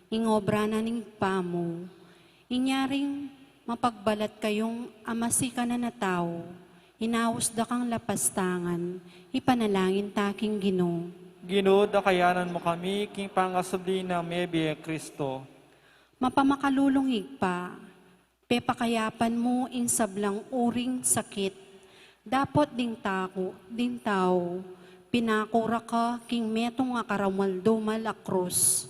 ing obra na ning Ibpa mu. Inya ring mapagbalat kayung amasikan a tau, inaus da kang lapastangan, ipanalangin ta king Ginu. Ginu, dakayanan mu kami king pangasubli nang mebie Kristo. Mapamakalulung Ibpa, pepakayapan mu ing sablang uring sakit, dapot ding taku, ding tau, pinakura ka king metung a karumal-dumal a krus.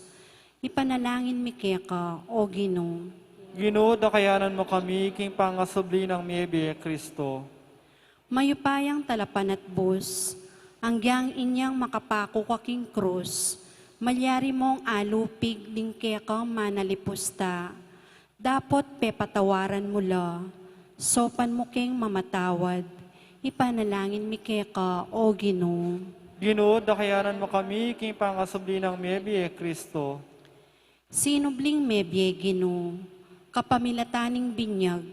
Ipanalangin mi keka, O Ginu. Ginu, dakayanan mu kami king pangasubli nang mebie Kristo. Mayupayang talapanatbus, anggiyang inyang makapaku ka king krus, malyari mung alupig ding keka manalipusta. Dapot pepatawaran mu la, saupan mu keng mamatawad, ipanalangin mi keka, O Ginu. Ginu, dakayanan mu kami king pangasubli nang mebie Kristo. Sinubling mebie Ginu, kapamilatan ning binyag,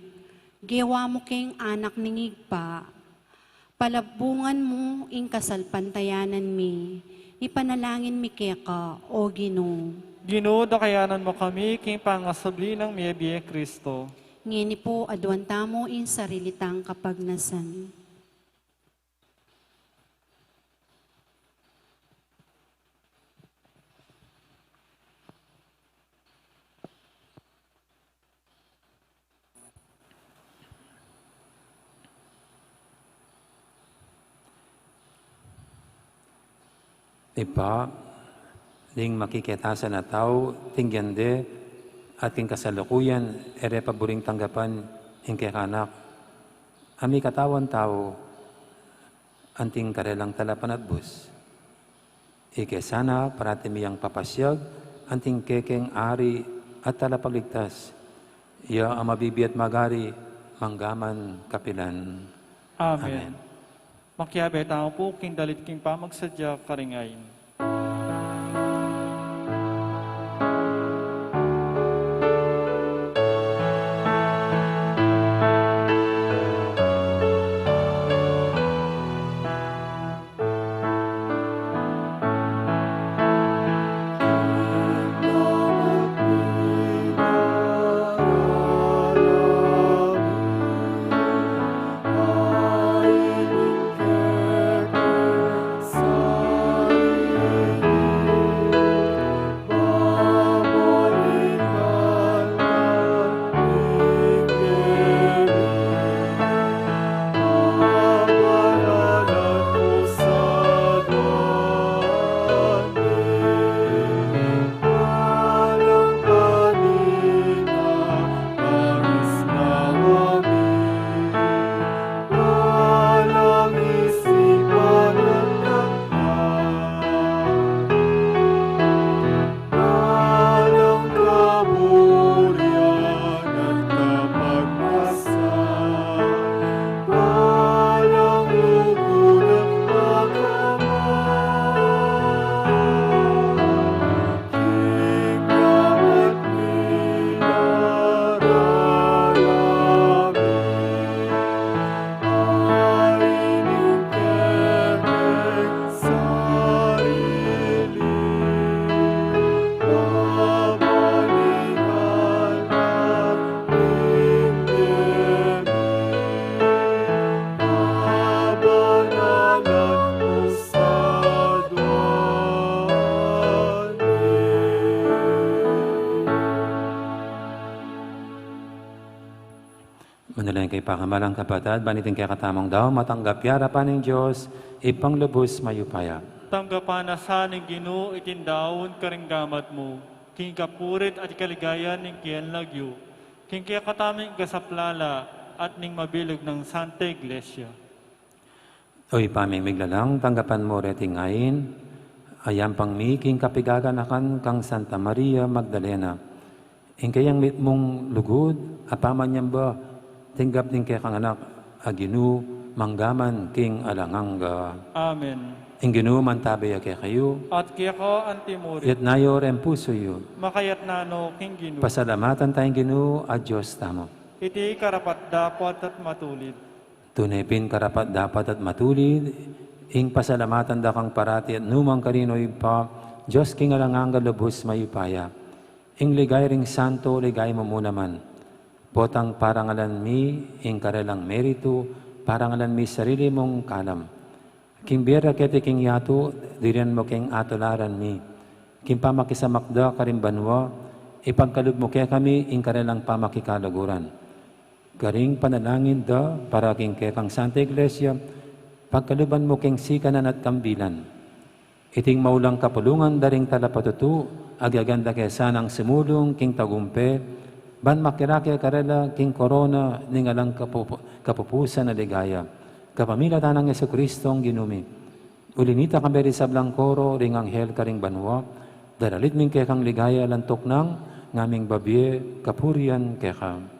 gewa mu keng anak ning Ibpa, palabungan mu ing kasalpantayanan mi, ipanalangin mi keka, O Ginu. Ginu, dakayanan mu kami king pangasubli nang mebie Kristo. Ngeni pu, aduan tamu ing sarili tang kapagnasan. Ibpa, ding makiketasan a tau, tinggian de, at king kasalukuyan, e re pa buring tanggapan ing keka Anak a mikatawan tau, anting karelang talapanatbus. Ike sana parati mi yang papasyag, anting kekeng Ari at Talapagligtas, iya a mabibie at magari manggaman kapilan. Amen. Amen. Makiabe tamu pu king dalit king pamagsadya karing ain. Manalangin kayu pakamalan kung kapatad, ban iting kekatamung daun matanggap ya arapan ning Dios, Ibpang lubus mayupaya. Tanggapan na sa ning Ginu iting daun karing gamat mu, king kapurit at kaligayan ning keyang lagyu, king kekatamung kasaplalan at ning mabilug nang Santa Iglesia. O Ibpa ming miglalang, tanggapan mu reting ain, a yampang mi king kapigaganakan kang Santa Maria Magdalena. Ing kayang mitmung lugud a pamanyamba, tinggap ning kekang Anak a Ginu, Mangga man king alang angga. Amen. Ing Ginu mantabe ya kekayu. At keka antimurin. Iyatas yu ring pusu yu. Makayatas no king Ginu. Pasalamatan taya ing Ginu a Dios tamu. Iti karapat-dapat at matulid. Tune pin karapat-dapat at matulid, ing pasalamatan da kang parati at nukarin man, karin, O Ibpa, Dios king alang angga, lubus mayupaya. Ing ligaya ring santo, ligaya mu mu naman. Potang parangalan mi ing karelang meritu, parangalan mi sarili mung kalam. King bie ra keti king yatu, dirinan mu king atularan mi. King pamakisamak da karing banua, ipagkalub mu kekami ing karelang pamakikaluguran. Karing panalangin da para king kekang Santa Iglesia, pagkaluban mu king sikanan at kambilan. Iting maulang kapulungan da ring talapatutu, agyagan da ke sanang sumulung king tagumpe, ban makirake karela king korona ning alang kapupu-, kapupusan a ligaya. Kapamilatan nang Jesucristong Ginu mi. Uli nita, kambe ring sablang koro ring anghel karing banua, daralit mi king kekang ligaya, lantuk nang ngaming babie kapurian keka.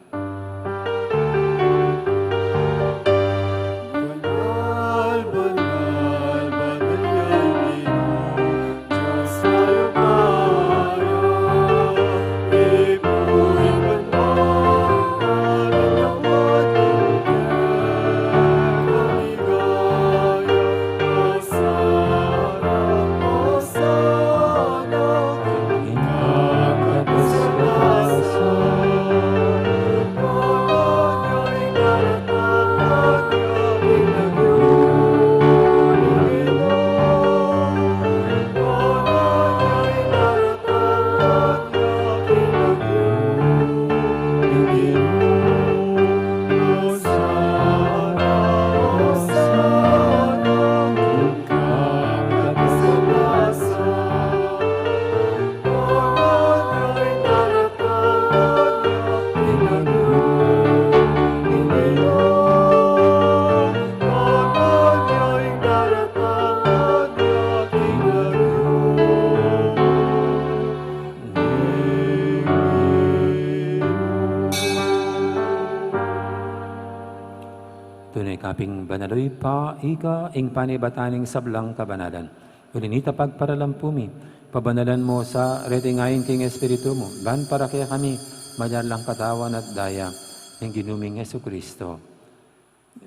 Tune ka pin banal, O Ibpa, ika ing panibatan ning sablang kabanalan. Uli nita, pagparalampu mi, pabanalan mu sa reting ain king Espiritu mu, ban para kekami maging lang katawan at daya ning Ginu ming Jesucristo.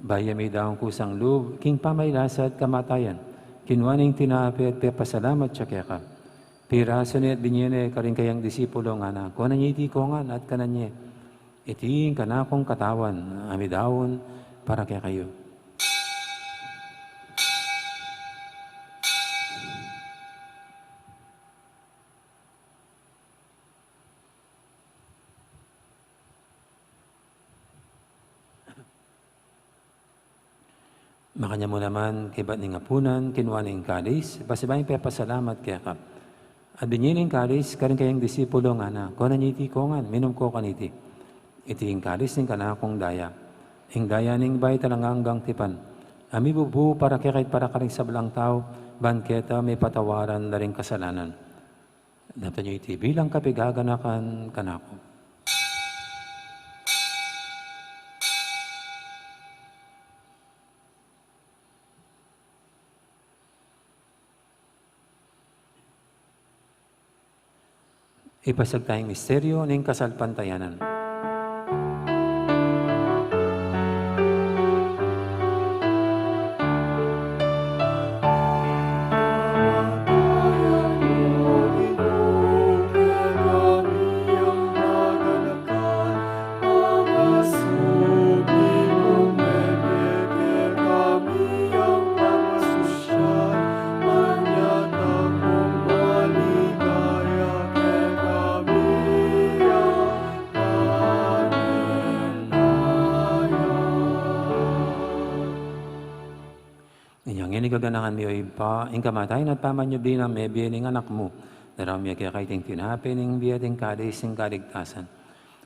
Bayu ya midaun kusang lub king pamagkasakit at kamatayan, kinua ne ing tinape at pepasalamat ya keka. Pirasu ne at binie ne karing kayang disipulo, ngana, kunan ye iti kongan at kanan ye. Iti ing kanakung katawan a midaun para kekayu. Makanyan mu naman, kaybat ning apunan, kinua ne ing kalis, pasibayu ya pepasalamat keka. At binie ne ing kalis karing kayang disipulo, ngana, kunan ye iti kongan, minum ko kaniti. Iti ing kalis ning kanakung daya, ing daya ning bayu at alang anggang tipan, a mibubu para keka at para karing sablang tau, ban keta mipatawaran la ring kasalanan. Daptan yu iti bilang kapaganakan kanaku. Ipasiag taya ing misteryu ning kasalpantayanan. Inya ngeni, kaganakan mi, O Ibpa, ing kamatayan at pamanyubli nang mebie ning Anak mu, daraun mi keka iting tinape ning bie at ing kalis ning kaligtasan.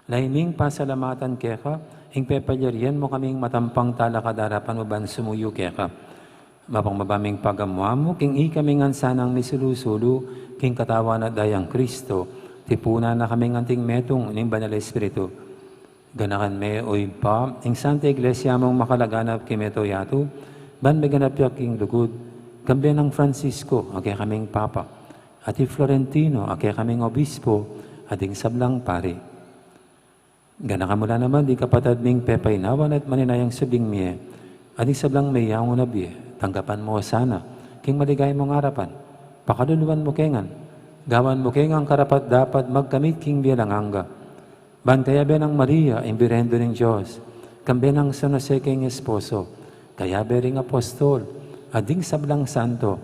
Lalu ming pasalamatan keka ing pepalyarian mu kaming matampang talakad king arapan mu ban sumuyu keka. Mapagmabaming pagamu-amu king ikami ngan sanang misulu-sulu king katawan at dayang Kristo, tipunan na kaming anting metung ning Banal a Espiritu. Ganakan me, o Ibpa, ing Santa Iglesia mung makalaganap king mabilug a yatu, ban meganap ya king lugud, kambe nang Francisco, a kekaming Papa, at i Florentino, a kekaming Obispo, at ding sablang pari. Ganakan mu la naman ding kapatad ming pepainawan at maninayang subling mie, at ding sablang meyangu na bie, tanggapan mu la sana king maligaya mung arapan, pakaluluan mu ke ngan, gawan mu ke ngan karapat-dapat magkamit king bie alang angga. Ban kayabe nang Maria, ing Birhen Indu ning Dios, kambe nang San Jose king esposo, kayabe ring apostol, at ding sablang santo,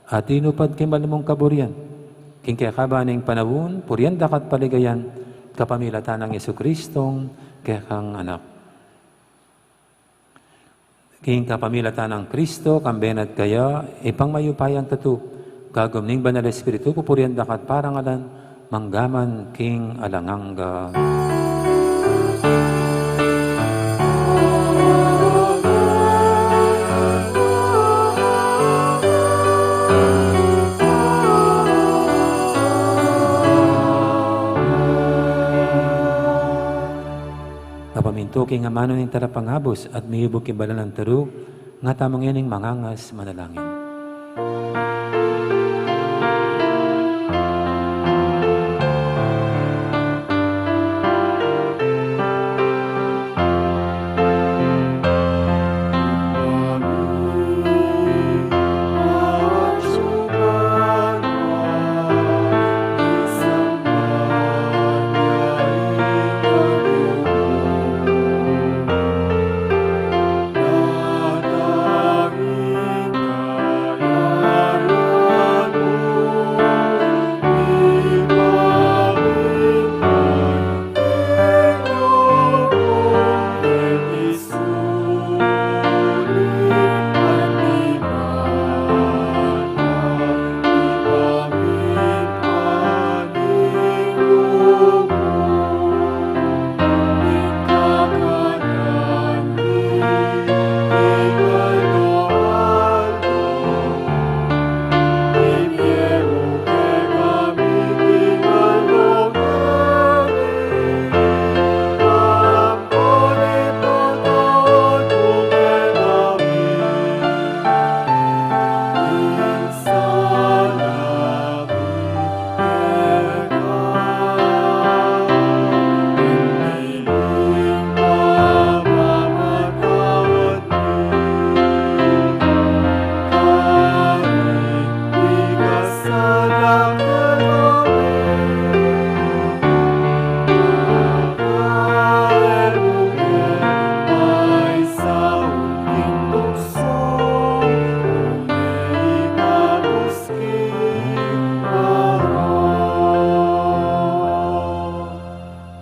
a tinupad king malam mung kaburian, king kekaban ning panaun, purian da ka at paligayan, kapamilatan nang Jesucristong kekang Anak. King kapamilatan nang Kristo, kambe na at kaya, Ibpang mayupayang tutu, kagum ning Banal Espiritu, pupurian da ka at parangalan, mangga man king alang angga. Kapamintu king amanu ning Talapangabus at miyubuk king banal nang turu, nga tamu ngening mangangas manalangin.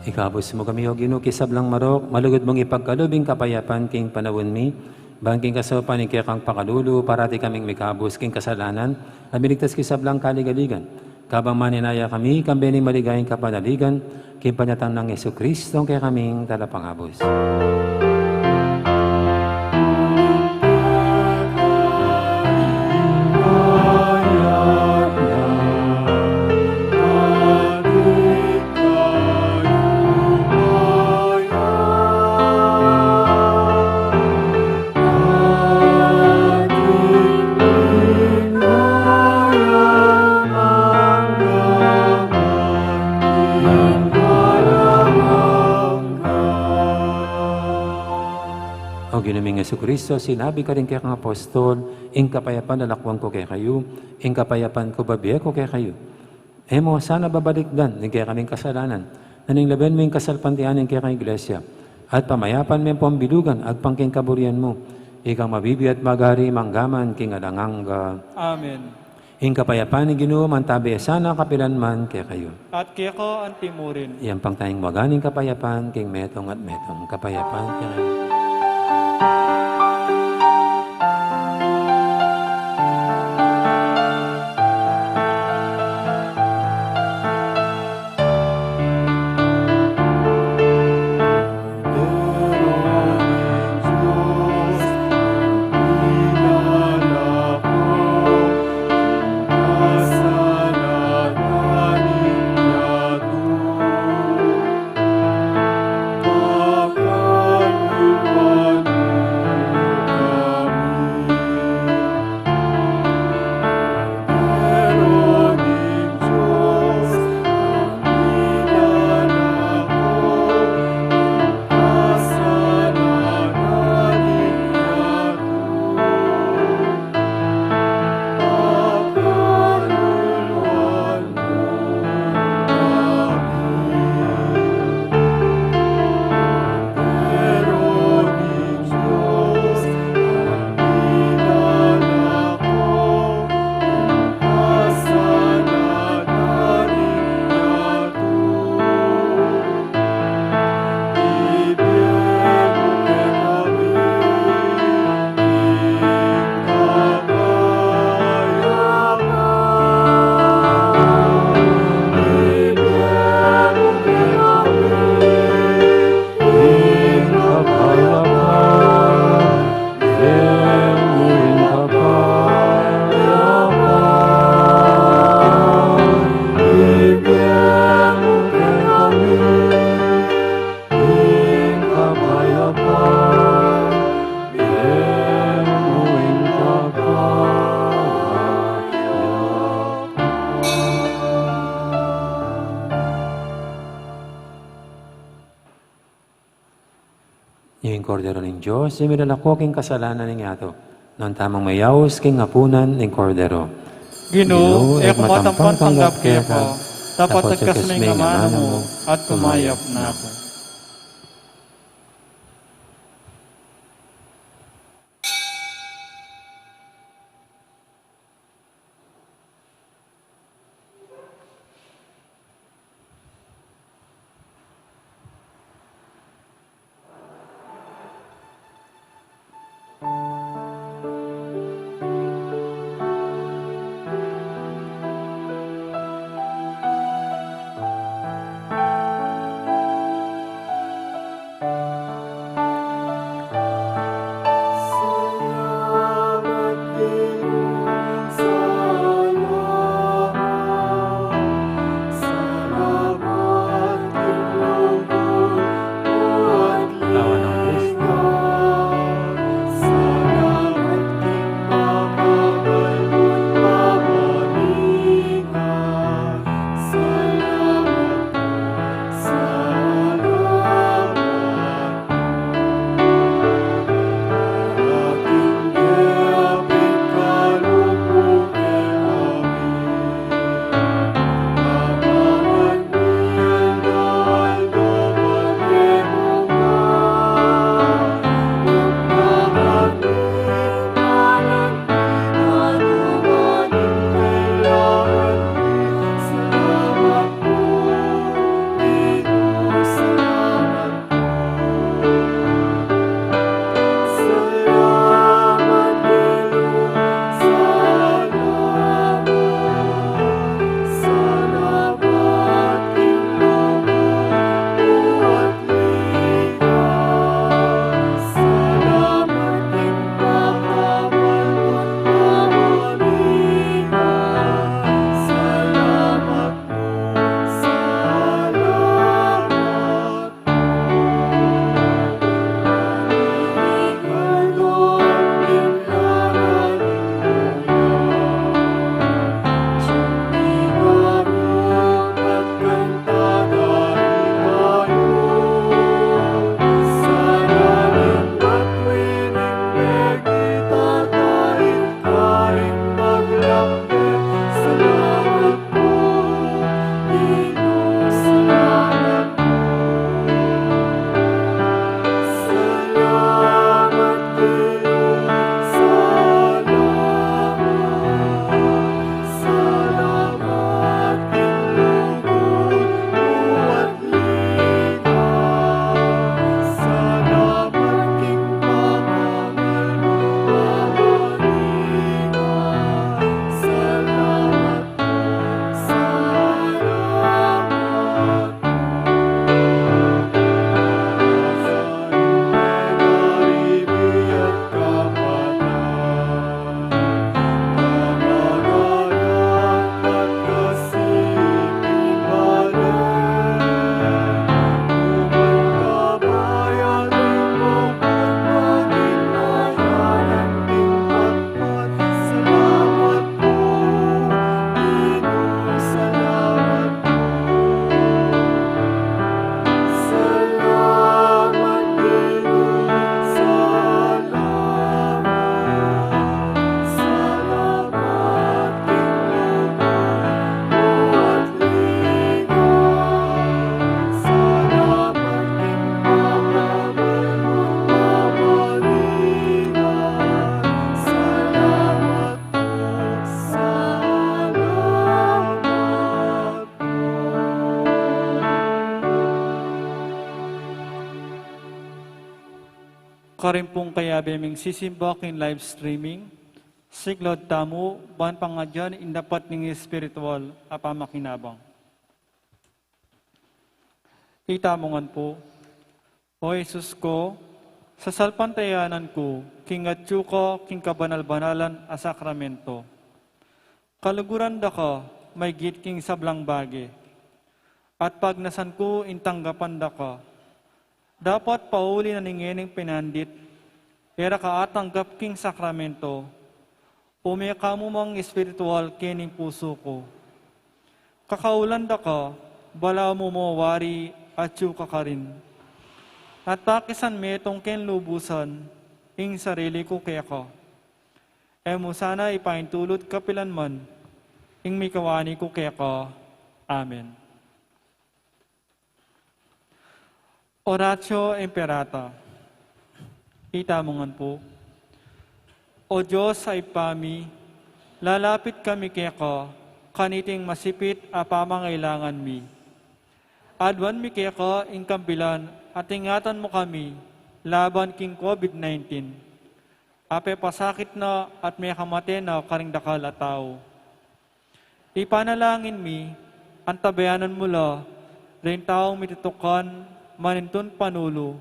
Ikabus mu kami, O Ginu, king sablang marok, malugud mung ipagkalub ing kapayapan king panaun mi, ban king kasaupan ning kekang pakalulu, parati kaming mikabus king kasalanan, at miligtas king sablang kaligaligan. Kabang maninaya kami, kambe ning maligayang kapanaligan, king panyatang nang Jesucristo, kekaming Talapangabus. O Ginu ming Jesucristo, sinabi karing kekang apostol, ing kapayapan lalakwan ku kekayu, ing kapayapan ku bibie ku kekayu. E mu sana babalikdan ding kekaming kasalanan, nune lawen mu ing kasalpantayanan ning kekang Iglesia, at pamayapan me ampong bilugan agpang king kaburian mu, ikang mabibie at magari mangga man king alang angga. Amen. Ing kapayapan ning Ginu mantabi sana kapilan man kekayu. At keka anti murin. Iyampang taya ing makanung kapayapan king metung at metung. Kapayapan kekayu. Ing Kordero ning Dios, a milalako king kasalanan ning yatu. Nuan tamung mayaus king apunan ning Kordero. Ginu, e ku matampang tanggap keka, dapot agkas me ing amanu mu, at kumayap na ku. Karin pung kayabe ming sisimba king live streaming, siklaud tamu ban pangadyan ing dapat ning espiritual a pamakinabang. Itamu ngan pu. O Jesus ku, sasalpantayanan ku king atyu ka king kabanal-banalan a sakramento. Kaluguran da ka maigit king sablang bage, at pagnasan ku ing tanggapan da ka. Dapat pauli na ning ngening pinandit, e ra ka atanggap king sakramento, ume ka mu mang espiritual kening pusu ku. Kakaulan da ka, balamu mo wari atyu ka karin. At pakisan metung king lubusan ing sarili ku keka. E mu sana ipaintulut kapilan man ing mikawani ku keka. Amen. Oratio Imperata. Itamu ngan pu. O Dios a Ibpa mi, lalapit kami keka kaniting masipit a pamangailangan mi. Aduan mi keka ing kambilan at ingatan mu kami laban king COVID nineteen. A pepasakit na at mekamate na karing dakal a tau. Ipanalangin mi, antabayanan mu la ring taung mitutukan manintun panulu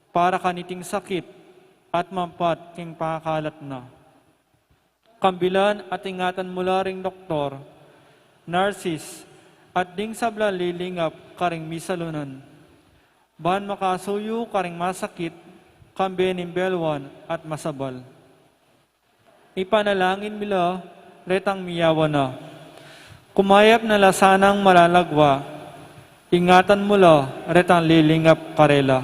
para kaniting sakit at mampat king pangakalat na. Kambilan at ingatan mu la ring doktor, nurses, at ding sablang lilingap karing misalunan. Ban makasuyu karing masakit, kambe ning belwan at masabal. Ipanalangin mi la retang miyawan na. Kumayap na la sanang malalagwa, ingatan mu la retang lilingap karela.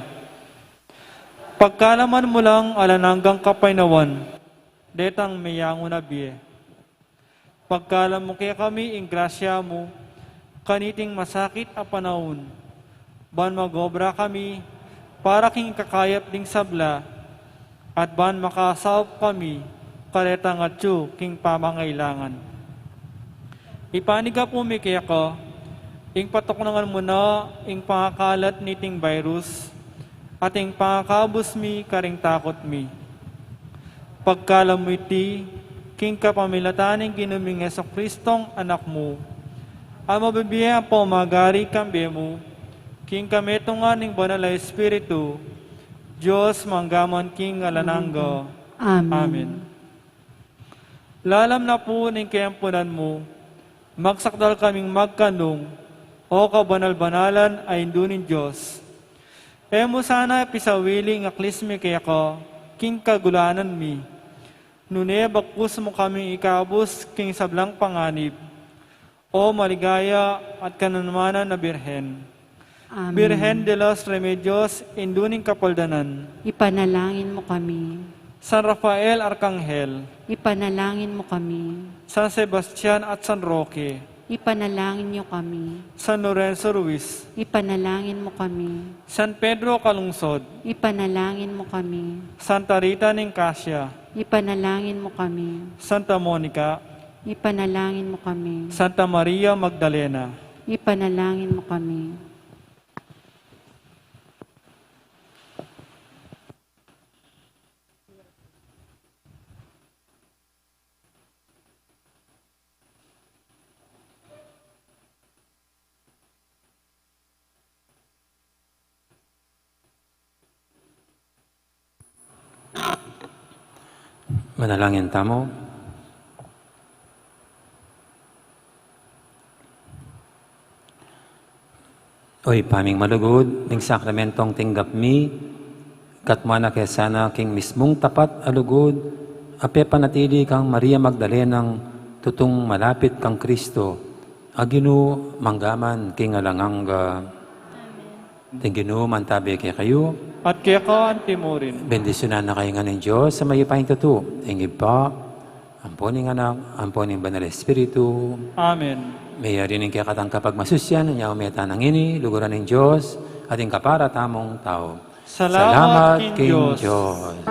Pagkalaman mu lang alang anggang kapaynawan detang meyangu na bie. Pagkalam mu kekami ing grasya mu kaniting masakit a panaun, ban mag-obra kami para king ikakayap ding sabla, at ban makasaup kami karetang atyu king pamangailangan. Ipanyawad mi keka ing patuknangan mu na ing pangakalat niting virus, at ing pangakabus mi karing takut mi. Pagkalam mu iti king kapamilatan ning Ginu ming Jesucristong Anak mu, a mabibie ampong magari kambe mu, king kametungan ning Banal a Espiritu, Dios mangga man king alang angga. Amen. Amen. Lalam na pu ning kayampunan mu, magsakdal kaming magkanung, O kabanal-banalan a Indu ning Dios. E mu sana pisawili ing aklis mi keka king kagulanan mi, nune bagkus mu kaming ikabus king sablang panganib, O maligaya at kananumanan a Birhen. Amen. Birhen de los Remedios, Indu ning Kapaldanan. Ipanalangin mu kami. San Rafael Arkanghel. Ipanalangin mu kami. San Sebastian at San Roque. Ipanalangin niyo kami. San Lorenzo Ruiz. Ipanalangin mu kami. San Pedro Calungsod. Ipanalangin mu kami. Santa Rita ning Casia. Ipanalangin mu kami. Santa Monica. Ipanalangin mu kami. Santa Maria Magdalena. Ipanalangin mu kami. Manalangin tamu. O Ibpa ming malugud, ning sakramentong tinggap mi, ikatmu na ke sana king mismung tapat a lugud a pepanatili kang Maria Magdalenang tutung malapit kang Kristo, a Ginu, mangga man king alang angga. Amen. Ing Ginu mantabe kekayu. At keka antimurin. Bendisyunan na kayu ngan ning Dios a mayupayang tutu, ing Ibpa, ampo ning Anak, ampo ning Banal a Espiritu. Amen. Meyari ning kekatang kapagmasusian, inya meta nang ini, luguran ning Dios, at ing kapara tamung tau. Salamat king Dios.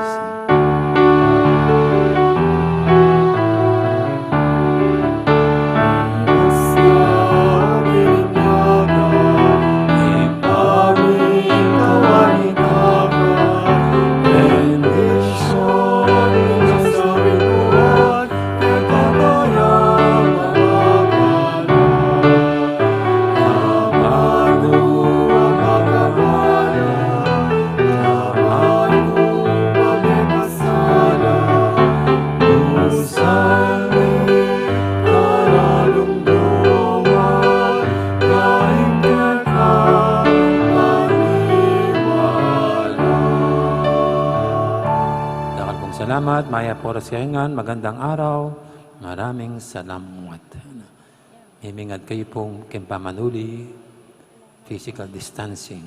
Dakal pung salamat, mayap a oras kayu ngan, magandang araw, maraming salamat. Mimingat kayu pung king pamanuli, physical distancing.